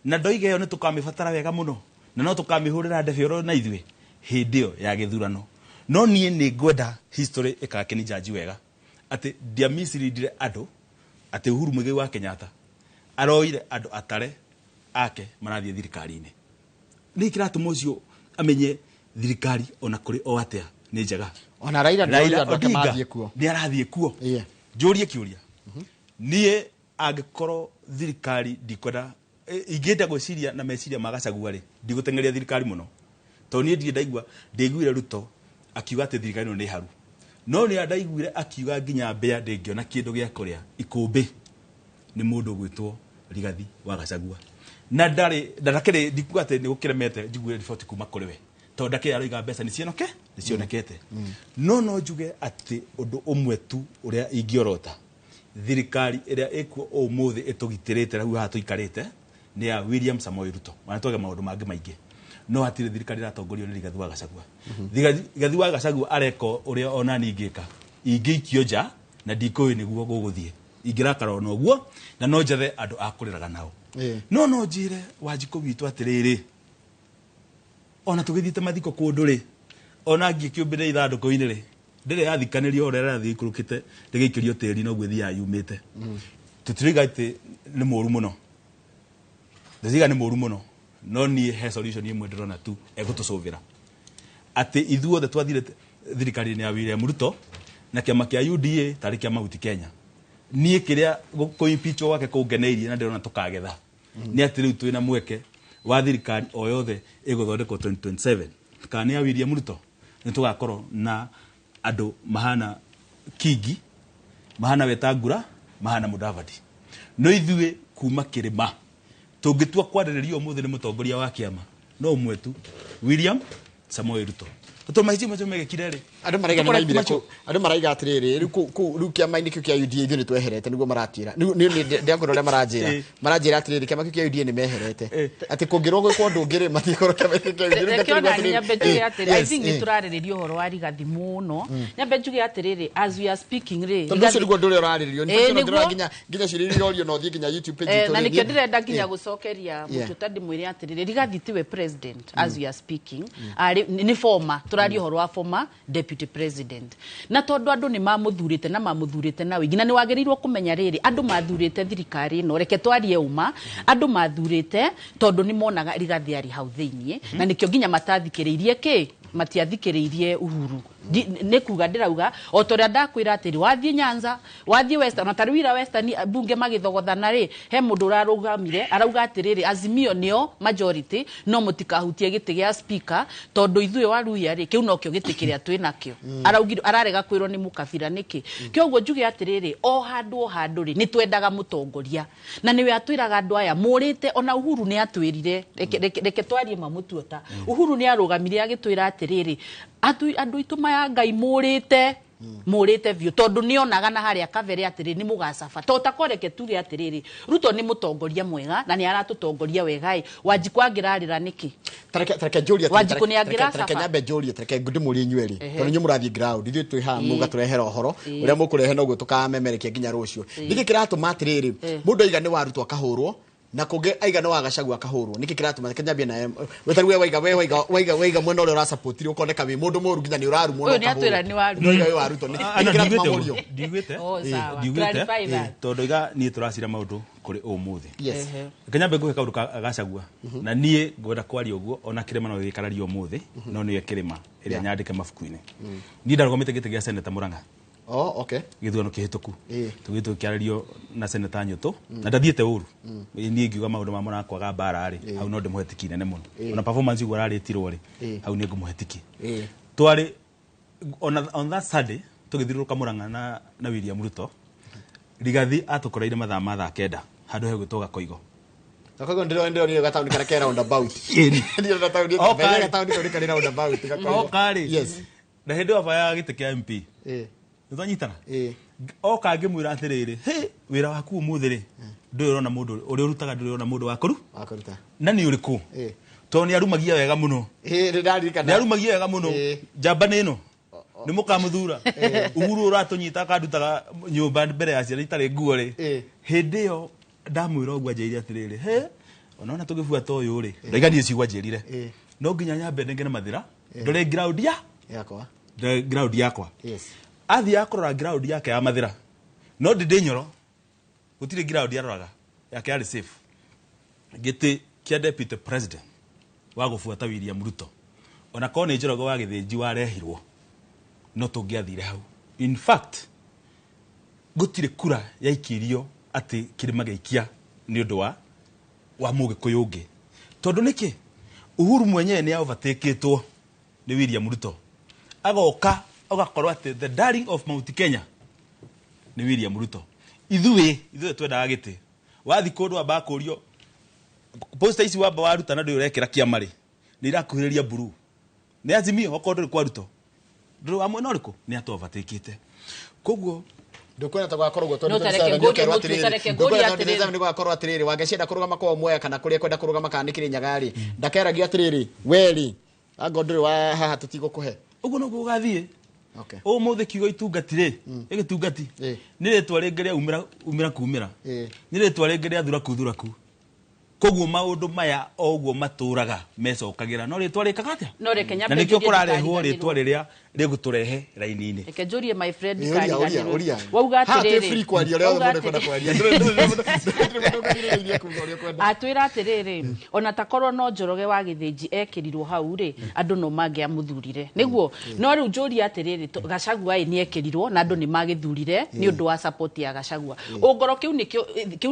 Na ndoiga ĩyo nĩ tũkamĩbatara wega mũno, na no tũkamĩhũrĩra ndebe oro na ithuĩ hĩndĩ ĩyo ya gĩthurano. No niĩ nĩ ngwenda history ĩgakĩni judge wega atĩ ndiamisleadire andũ atĩ Uhuru Muigai wa Kenyatta aroire andũ atare ake marathiĩ thirikari-inĩ. Nĩ kĩratũma ũcio amenye thirikari ona kũrĩ o atĩa nĩ njega. Ona Raila Raila ndĩroiga andũ ake Odinga mathiĩ kuo. nĩ arathiĩ kuo. Njũrie kĩũria. Niĩ angĩkorwo thirikari ndikwenda, ingĩenda gwĩciria na meciria ma Gachagua rĩ, ndigũteng'eria thirikari mũno. Tondũ niĩ ndirĩ ndaigua, ndĩiguire Ruto akiuga atĩ thirikari ĩno nĩ haru. No nĩ ndaiguire akiuga nginya mbĩa ndĩngĩona kĩndũ gĩa kũrĩa ikũmbĩ nĩ mũndũ ũgwĩtwo Rigathi wa Gachagua. Na ndarĩ, na ndakĩrĩ, ndikuga atĩ nĩ gũkĩremete njiguire riboti kuma kũrĩ we. Tondũ ndakĩrĩ aroiga mbeca nĩ cionoke, nĩ cionekete. No no njuge atĩ ũndũ ũmwe tu ũrĩa ingĩorota, thirikari ĩrĩa ĩkuo ũmũthĩ ĩtũgitĩrĩte rĩu haha tũikarĩte nĩ ya William Samoei Ruto. Ona twage maũndũ mangĩ maingĩ. No hatirĩ thirikari ĩratongorio nĩ Rigathi wa Gachagua. Rigathi wa Gachagua areka ũrĩa ona niĩ ingĩka. Ingĩikio nja na ndikũĩ nĩguo gũgũthiĩ. Ingĩrakara ona ũguo na no njethe andũ a kũrĩraga nao. No no njĩre Wanjikũ witũ atĩrĩrĩ, ona tũgĩthiĩte mathiko kũndũ rĩ, ona ngĩkĩũmbĩre ithandũkũ-inĩ rĩ, ndĩrĩ yathikanĩrio ũrĩa ĩrathiĩ ĩikũrũkĩte rĩgĩikĩrio tĩri noguo ĩthiaga yumĩte. Tũtirauga atĩ nĩ mũru mũno, ndĩciga nĩ mũru mũno, no niĩ he solution ĩmwe ndĩrona tu egũtũcũvĩra, atĩ ithuothe twathire thirikari-inĩ ya William Ruto na kĩama kĩa UDA tarĩ kĩa Mount Kenya. Niĩ kĩrĩa kũ-impeachwo gwake kũngeneirie na ndĩrona tũkagetha nĩ atĩ rĩu twĩna mweke wa thirikari o yothe ĩgũthondekwo 2027, kana nĩ ya William Ruto, nĩ tũgakorwo na andũ mahana Kingi, mahana Wetangula, mahana Mudavadi. No ithuĩ kuma kĩrĩma tũngĩtua kwarĩrĩria ũmũthĩ nĩ mũtongoria wa kĩama no ũmwe tu, William Samoei Ruto. Tondũ mahĩtia macio megĩkire rĩ, Andũ maraiga nĩ maimire kũ andũ maraiga atĩrĩrĩ, rĩu rĩu kĩama-inĩ kĩu kĩa UDA ithuĩ nĩ tweherete, nĩguo maratwĩra. Nĩ ndĩrakwĩra ũrĩa maranjĩra. Maranjĩra atĩrĩrĩ, kĩama kĩu kĩa UDA nĩ meherete, atĩ kũngĩrwo gwĩkwo ũndũ ũngĩ rĩ, matikorwo kĩama-inĩ kĩa UDA. Reke ona niĩ nyambe njuge atĩrĩ, I think nĩ tũrarĩrĩria ũhoro wa Rigathi mũno. Nyambe njuge atĩrĩrĩ, as we are speaking rĩ, Tondũ ũcio nĩguo ũndũ ũrĩa ũrarĩrĩrio. Nĩ ndĩrona nginya ciũria iria irorio, no ũthiĩ nginya YouTube page itũ Na rĩ, nĩkĩo ndĩrenda nginya gũcokeria Mũtuta, ndĩmwĩre atĩrĩrĩ, Rigathi tiwe president as we are speaking. Arĩ nĩ former, tũraria ũhoro wa former deputy president, na tondũ andũ nĩ mamũthurĩte na mamũthurĩte na ũingĩ, na nĩ wagĩrĩirwo kũmenya rĩrĩ, andũ mathurĩte thirikari ĩno, reke twarie ũma, andũ mathurĩte tondũ nĩ monaga Rigathi arĩ hau thĩiniĩ, na nĩkĩo nginya matathikĩrĩirie kĩ matiathikĩrĩirie Uhuru. Nĩ kuga ndĩrauga o ta ũrĩa ndakwĩra atĩrĩ, wathiĩ Nyanza, wathiĩ Western, ona ta rĩu ira Western bunge magĩthogothana rĩ, he mũndũ ũrarũgamire arauga atĩrĩrĩ, Azimio nĩo majority, no mũtikahutie gĩtĩ gĩa speaker tondũ ithuĩ Waluhya rĩ, kĩu nokĩo gĩtĩ kĩrĩa twĩ nakĩo. Araugire ararega kwĩrwo nĩ mũkabira nĩkĩ. Kĩoguo njuge atĩrĩrĩ, o handũ o handũ rĩ, nĩ twendaga mũtongoria, na nĩwe atwĩraga andũ aya mũrĩte. Ona Uhuru nĩ atwĩrire, reke twarie mamũtuota, Uhuru nĩ arũgamire agĩtwĩra atĩrĩrĩ, andũ aitũ maya Ngai mũrĩte, mũrĩte biũ, tondũ nĩonaga na harĩa kabere atĩrĩ nĩ mũgacaba. To ta reke tuge atĩrĩrĩ, Ruto nĩ mũtongoria mwega na nĩ aratũtongoria wega ĩ, Wanjikũ angĩrarĩra nĩkĩ? Tareke njũrie atĩrĩ, Wanjikũ nĩ angĩracaba. Tareke nyambe njũrie, tareke ndĩmũrie inyuĩ erĩ, tondũ inyuĩ mũrathiĩ ground, ithuĩ twĩ haha mũgatũrehera ũhoro ũrĩa mũkũrehe noguo tũkamemerekia nginya rũciũ. Nĩkĩ kĩratũma atĩrĩrĩ, mũndũ aiga nĩ wa Ruto akahũrwo, na kũngĩ aiga nĩ wa Gachagua akahũrwo? Nĩkĩ kĩratũma? Reke nyambie nawe we, tarĩu we waiga, we waiga mwena ũrĩa ũrasupportire, ũkoneka wĩ mũndũ mũru nginya nĩ ũrarumwo na Ũyũ nĩ atwĩra ũkahũrwo. nĩ wa Ruto. No waiga wĩ wa Ruto. Nĩkĩ kĩratũma Ndiugĩte mũrio? ũguo. Ndiugĩte. Oh, sawa. Ndiugĩte. Clarify that. Tondũ iga niĩ tũracira maũndũ kũrĩ ũmũthĩ. Reke nyambe ngũhe kaũndũ ka Gachagua, na niĩ ngwenda kwaria ũguo ona kĩrĩma no gĩgĩkararia ũmũthĩ, no nĩyo kĩrĩma ĩrĩa nyandĩke mabuku-inĩ. Niĩ ndarũgamĩte gĩtĩ gĩa seneta Murang'a Oh, okay. Gĩthurano kĩhĩtũku tũgĩthiĩ tũkĩarĩrio na seneta Nyũtũ, na ndathiĩte ũru. Niĩ ngiuga maũndũ ma Murang'a kwaga mbara rĩ, hau no ndĩmũhe tiki nene mũno. Ona performance ũguo ararĩtirwo rĩ, hau nĩ ngũmũhe tiki. Twarĩ on that Sunday tũgĩthiũrũrũka Murang'a na William Ruto, Rigathi atũkoreire mathaa ma thaa 9 handũ hegwĩtwo Gakoigo. Gakoigo ndĩronire gataũni karĩa ke roundabout. Ndĩrona taũni Oka rĩ. gataũni kau nĩ karĩ roundabout, Gakoigo. Oka rĩ, na hĩndĩ ĩyo abayaga gĩtĩ kĩa MP. Nĩtwanyitana. Oka ngĩmwĩra atĩrĩrĩ, he wĩra waku ũmũthĩ rĩ, ndũrĩ ũrona mũndũ ũrĩa ũrutaga, ndũrĩ ũrona mũndũ wa kũru Wa kũruta. Na nĩ ũrĩkũ? Tondũ nĩ arumagia wega mũno. Nĩ ndaririkana. Nĩ arumagia wega mũno. Njamba nĩ ĩno nĩ mũkamũthura Uhuru ũratũnyita akandutaga nyũmba mbere ya ciana itarĩ nguo rĩ. Hĩndĩ ĩyo ndamwĩra ũguo, anjĩrire atĩrĩrĩ, he onaona tũgĩbuata ũyũ rĩ, ndaiga niĩ ciugo anjĩrire no nginya nyambe nengere mathĩra ndore ground ya Yakwa. Ndore ground yakwa. Athiaga kũrora ground yake ya mathĩra, no ndĩndĩ nyoro gũtirĩ ground aroraga, yake yarĩ safe. Gĩtĩ kĩa deputy president wa gũbuata William Ruto, ona korwo nĩ Njoroge wa Gĩthĩnji warehirwo, no tũngĩathire hau. In fact, gũtirĩ kura yaikirio atĩ kĩrĩma gĩikia nĩ ũndũ wa mũgĩkũyũ ũngĩ, tondũ nĩkĩ Uhuru mwenyewe nĩ overtakĩtwo nĩ William Ruto, agoka ũgakorwo atĩ the darling of Mount Kenya nĩ William Ruto. Ithuĩ twendaga gĩtĩ, wathi kũndũ wambaga kũrio posta ici wamba waruta na ndũrĩ ũrekĩra kĩama rĩ, nĩ irakuhĩrĩria blue, nĩ Azimio, okorwo ndũrĩ kwa Ruto, ndũrĩ wa mwena ũrĩkũ, nĩ atũ overtakĩte koguo. Ndukwenda ta gwakorwo guo No, tareke ngũrie mũtu, tareke ngũrie atĩrĩrĩ. Nĩ gwakorwo atĩrĩrĩ, wangecienda kũrũgama kwa Mwea kana kũrĩa kwenda kũrũgama kana nĩ Kĩrĩnyaga rĩ, ndakeragio atĩrĩrĩ, we rĩ, anga ndũrĩ wa haha, tũtigũkũhe. Ũguo noguo gũgathiĩ. Ũmũthĩ kiugo itungati rĩ, ĩgĩtungati nĩ rĩtwa rĩngĩ rĩa umĩra umĩra kumĩra, nĩ rĩtwa rĩngĩ rĩa thuraku thuraku. Koguo maundu maya oguo maturaga mecokagira no ritwa rikaga atia? No reke Na nyambe nikio njurie kurarehwo ndikariganĩrwo. ritwa riria riguturehe raini-ini. Reke njurie my friend Ũria, ũria, ndikariganĩrwo. ũria. Wauga Haha twĩ atĩrĩrĩ. free kwaria ũrĩa Wauga wothe mũndũ ekwenda atĩrĩrĩ. kwaria. Ndũrĩ mũndũ ũkũgirĩrĩria kuuga ũrĩa ũkwenda. Atwĩra atĩrĩrĩ, ona takorwo no Njoroge wa Gĩthĩnji ekĩrirwo hau rĩ, andũ no mangĩamũthurire nĩguo. No rĩu njũrie atĩrĩrĩ, Gachagua ĩ nĩ ekĩrirwo na andũ nĩ magĩthurire nĩ ũndũ wa support ya Gachagua. Ũngorwo kĩu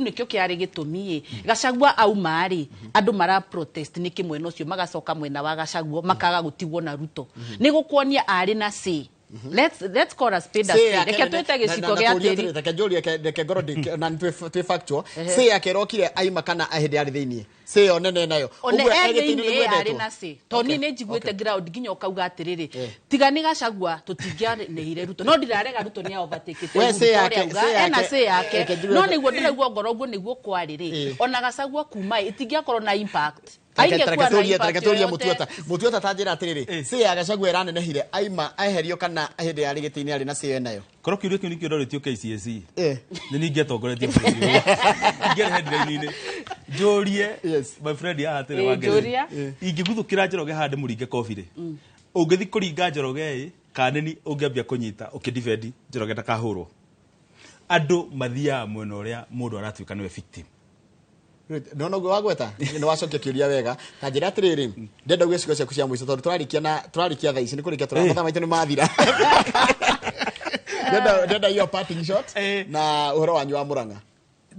nĩkĩo kĩarĩ gĩtũmi ĩ, Gachagua auma rĩ, andũ mara protest nĩkĩ mwena ũcio, magacoka mwena wa Gachagua, makaga gũtigwo na Ruto. Nĩ gũkuonia arĩ na say. Let's call a spade a spade. Reke twĩte gĩciko gĩa tĩri. Reke njũrie, reke ngorwo na twĩ factual. Say yake ĩrokire aima kana hĩndĩ arĩ thĩiniĩ? Say ĩyo nene nayo. One Ũguo e e gĩtĩ-inĩ thĩiniĩ nĩguo arĩ endetwo? na say. Tondũ niĩ nĩ njiguĩte ground nginya ũkauga atĩrĩrĩ, tiga nĩ Gachagua tũtingĩanĩire Ruto. No ndirarega Ruto nĩ overtake We say Ruto yake, ũrĩa auga, say ena yake, say yake. reke njigue. No nĩguo ndĩraigua ngoro ũguo nĩguo kwarĩ rĩ. Ona Gachagua kuma ĩ, itingĩakorwo na impact. Reke Aingĩkuwa na tũrie, impact reke tũrie yoyote. Mutuota. Mutuota, ta njĩra atĩrĩrĩ, say ya Gachagua ĩranenehire aima eherio kana hĩndĩ yarĩ gĩtĩ-inĩ arĩ na say nayo? Korwo kiuria kiu nikio ndorĩtio KCSE, nĩ ningĩatongoretie bũrũri ũyũ, ingĩarĩ headline-inĩ njũrie. My friend haha atĩrĩ, Wangeci, Njũria. Ingĩguthũkĩra Njoroge haha ndĩmũringe kobi rĩ, ũngĩthi kũringa Njoroge ĩ kana nĩ ũngĩambia kũnyita ũkĩdefend Njoroge ndakahũrwo? Andũ mathiaga mwena ũrĩa mũndũ aratuĩka nĩwe victim. Nona ũguo wagweta nĩ wacokia kĩũria wega. Ta njĩra atĩrĩrĩ, ndenda uge ciugo ciaku cia mũico tondũ tũrarĩkia na tũrarĩkia thaa ici, nĩ kũrĩkia tũra mathaa maitũ nĩ mathira. Ndenda your parting shot na ũhoro wanyu wa Murang'a.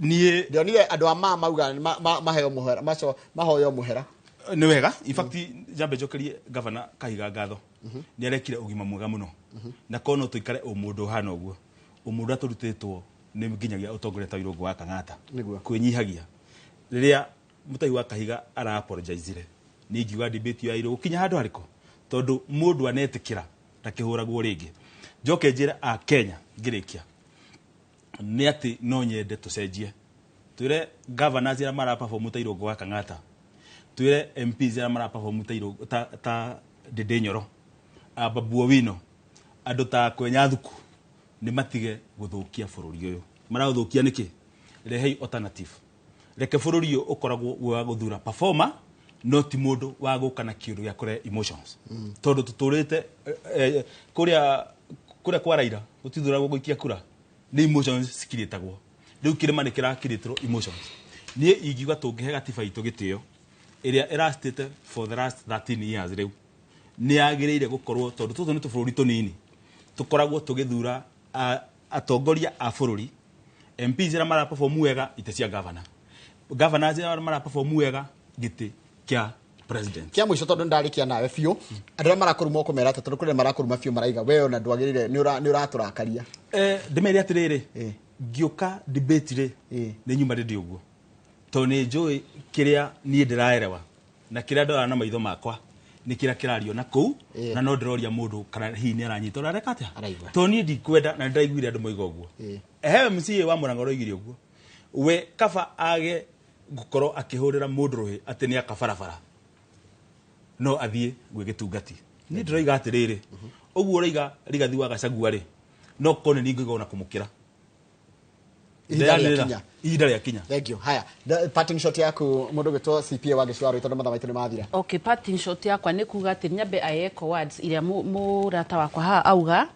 Niĩ ndionire andũ a ma mauga maheo mũhera, maco mahoyo mũhera. Nĩ wega. In fact, njambe njokerie gavana Kahiga ngatho, nĩ arekire ũgima mwega mũno, na korwo no tũikare ũmũndũ ũhana ũguo, ũmũndũ atũrutĩtwo nĩ nginyagia ũtongoria ta Irũngũ wa Kang'ata. Kwĩnyihagia. Rĩrĩa Mũtahi wa Kahiga ara apologizire, nĩ ingiuga debate ya Irũngũ kinya handũ harĩkũ, tondũ mũndũ anetĩkĩra ndakĩhũragwo rĩngĩ. Njoke njĩre a Kenya ngĩrĩkia nĩ atĩ no nyende tũcenjie, twĩre governors arĩa mara perform ta Irũngũ wa Kang'ata, twĩre MPs arĩa mara perform ta Irũngũ, ta Ndĩndĩ Nyoro, Babu Owino, andũ ta Kwenya Thuku, nĩ matige gũthũkia bũrũri ũyũ. Maraũthũkia nĩkĩ? Rehei alternative. Reke bũrũri ũyũ ũkoragwo wĩ wa gũthura performer, no ti mũndũ wa gũka na kĩũndũ gĩa kũrehe emotions, tondũ tũtũrĩte kũrĩa kwa Raila gũtithuragwo gũikia kura, nĩ emotions cikirĩtagwo. Rĩu kĩrĩma nĩ kĩrakirĩtwo emotions. Niĩ ingiuga tũngĩhe gatiba itũ gĩtĩo ĩrĩa ĩracitĩte for the last 13 years, rĩu nĩ yagĩrĩire gũkorwo, tondũ tũtũ nĩ tũbũrũri tũnini tũkoragwo tũgĩthura atongoria a bũrũri, MPs arĩa mara perform wega itĩ cia governor, governors arĩa mara perform wega gĩtĩ kĩa president. Kia mũico, tondũ ndarĩkia nawe biũ, andũ arĩa marakũruma ũkũmera atĩa? Tondũ kũrĩ arĩa marakũruma biũ, maraiga we ona ndwagĩrĩire, nĩ ũratũrakaria. Ndĩmere atĩrĩrĩ, ngĩũka debate rĩ, nĩ nyuma ndĩ ũguo tondũ nĩ njũĩ kĩrĩa niĩ ndĩraerewa na kĩrĩa ndora na maitho makwa nĩ kĩrĩa kĩrario na kũu. Na no ndĩroria mũndũ kana hihi nĩ aranyita ũrĩa areka atĩa. Araigua. Tondũ niĩ ndikwenda na nĩndĩraiguire andũ moiga ũguo. He MCA wa Mũrang'a ũroigire ũguo, we kaba age gũkorwo akĩhũrĩra mũndũ rũhĩ atĩ nĩ aka barabara, no athiĩ gwĩ gĩtungati. Niĩ ndĩroiga atĩrĩrĩ, ũguo ũroiga Rigathi wa Gachagua rĩ, no korwo nĩ niĩ ngũiga ona kũmũkĩra. Ihinda Ndĩranĩrĩra. rĩakinya. Ihinda rĩakinya. Thank you. Haya, parting shot yaku, mũndũ ũgwĩtwo CPA wa Gĩcũa, tondũ mathaa maitũ nĩ mathira. Okay, parting shot yakwa nĩ kuga atĩ nyambe I echo words iria mũrata wakwa haha auga.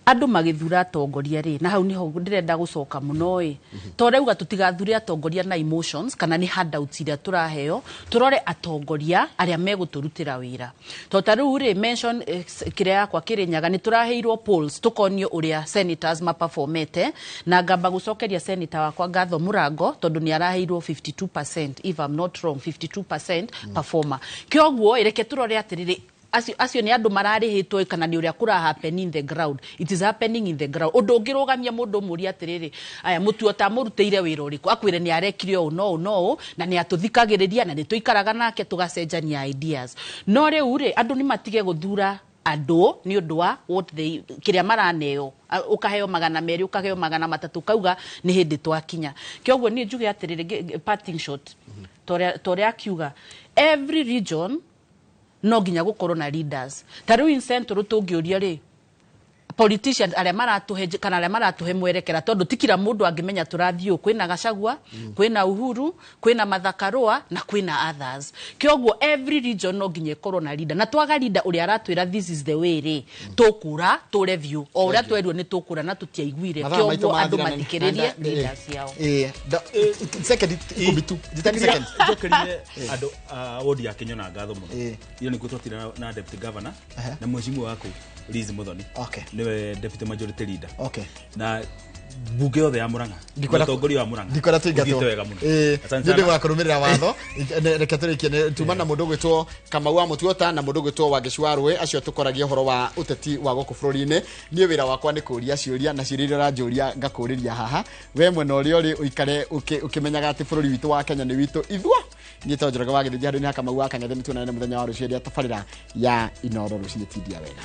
Andũ magĩthura atongoria rĩ, na hau niho ndĩrenda gũcoka mũno ĩ, to rauga tũtigathure atongoria na emotions kana nĩ handouts iria tũraheo. Tũrore atongoria arĩa megũtũrutĩra wĩra, to ta rĩu rĩ mention kĩrĩa yakwa Kĩrĩnyaga, nĩ tũraheirwo polls tũkonio ũrĩa senators maperformete, na ngamba gũcokeria senator wakwa ngatho Mũrango tondũ nĩ araheirwo 52%, if I'm not wrong, 52% performer. Kĩoguo reke tũrore atĩrĩrĩ, acio nĩ andũ mararĩhĩtwo kana nĩ ũrĩa kũra happen in the ground? It is happening in the ground. Ũndũ ũngĩrũgamia mũndũ ũmũrie atĩrĩrĩ, aya mũtuo ta mũrutĩire wĩra ũrĩkũ, akwĩre nĩ arekire ũũ no ũũ no ũũ, na nĩ atũthikagĩrĩria na nĩ tũikaraga nake tũgacenjania ideas. No rĩu rĩ, andũ nĩ matige gũthura andũ nĩ ũndũ wa what they kĩrĩa maraneo. Ũkaheo 200, ũkaheo 300, ũkauga nĩ hĩndĩ twakinya. Kĩoguo niĩ njuge atĩrĩrĩ, parting shot, torĩa akiuga, every region no nginya gũkorwo na leaders. Ta rĩu in Central tũngĩũria rĩ, Politicians arĩa maratũhe kana arĩa maratũhe mwerekera, tondũ ti kila mũndũ angĩmenya tũrathiĩ ũũ. Kwĩna Gachagua, kwĩna Uhuru, kwĩna Martha Karũa na kwĩna others. Kĩoguo every region no nginya ĩkorwo na leader, na twaga leader ũrĩa aratwĩra this is the way rĩ, tũkũra tũre biũ o ũrĩa twerirwo nĩ tũkũra na tũtiaiguire. Mathaa maitũ Kĩoguo andũ mathira mathikĩrĩrie leaders ciao. Second 10 tu, 10 seconds. Njokerie andũ a wodi ya Kinyona ngatho mũno. Iyo nĩkuo twatira na deputy governor na mheshimiwa waku Liz Muthoni, nĩwe deputy majority leader, na bunge yothe ya Murang'a, mũtongoria wa Murang'a. Ndikwenda tũingatwo. Ũthiĩte wega mũno. Asante Nĩ ũndũ sana. wa kũrũmĩrĩra watho. Reke tũrĩkie. Tuma na mũndũ ũgwĩtwo Kamau wa Mũtuota na mũndũ ũgwĩtwo Wangeci wa Rũĩ, acio tũkoragia ũhoro wa ũteti wa gũkũ bũrũri-inĩ. Niĩ wĩra wakwa nĩ kũũria ciũria, na ciũria iria ũranjũria ngakũũrĩria haha. We mwena ũrĩa ũrĩ ũikare ũkĩmenyaga atĩ bũrũri witũ wa Kenya nĩ witũ ithua. Niĩ to Njoroge wa Gĩthĩnji, handũ-inĩ ha Kamau wa Kang'ethe. Nĩ tuonane mũthenya wa rũciũ hĩndĩ ya tabarĩra ya Inoro Rũcinĩ. Tindia wega.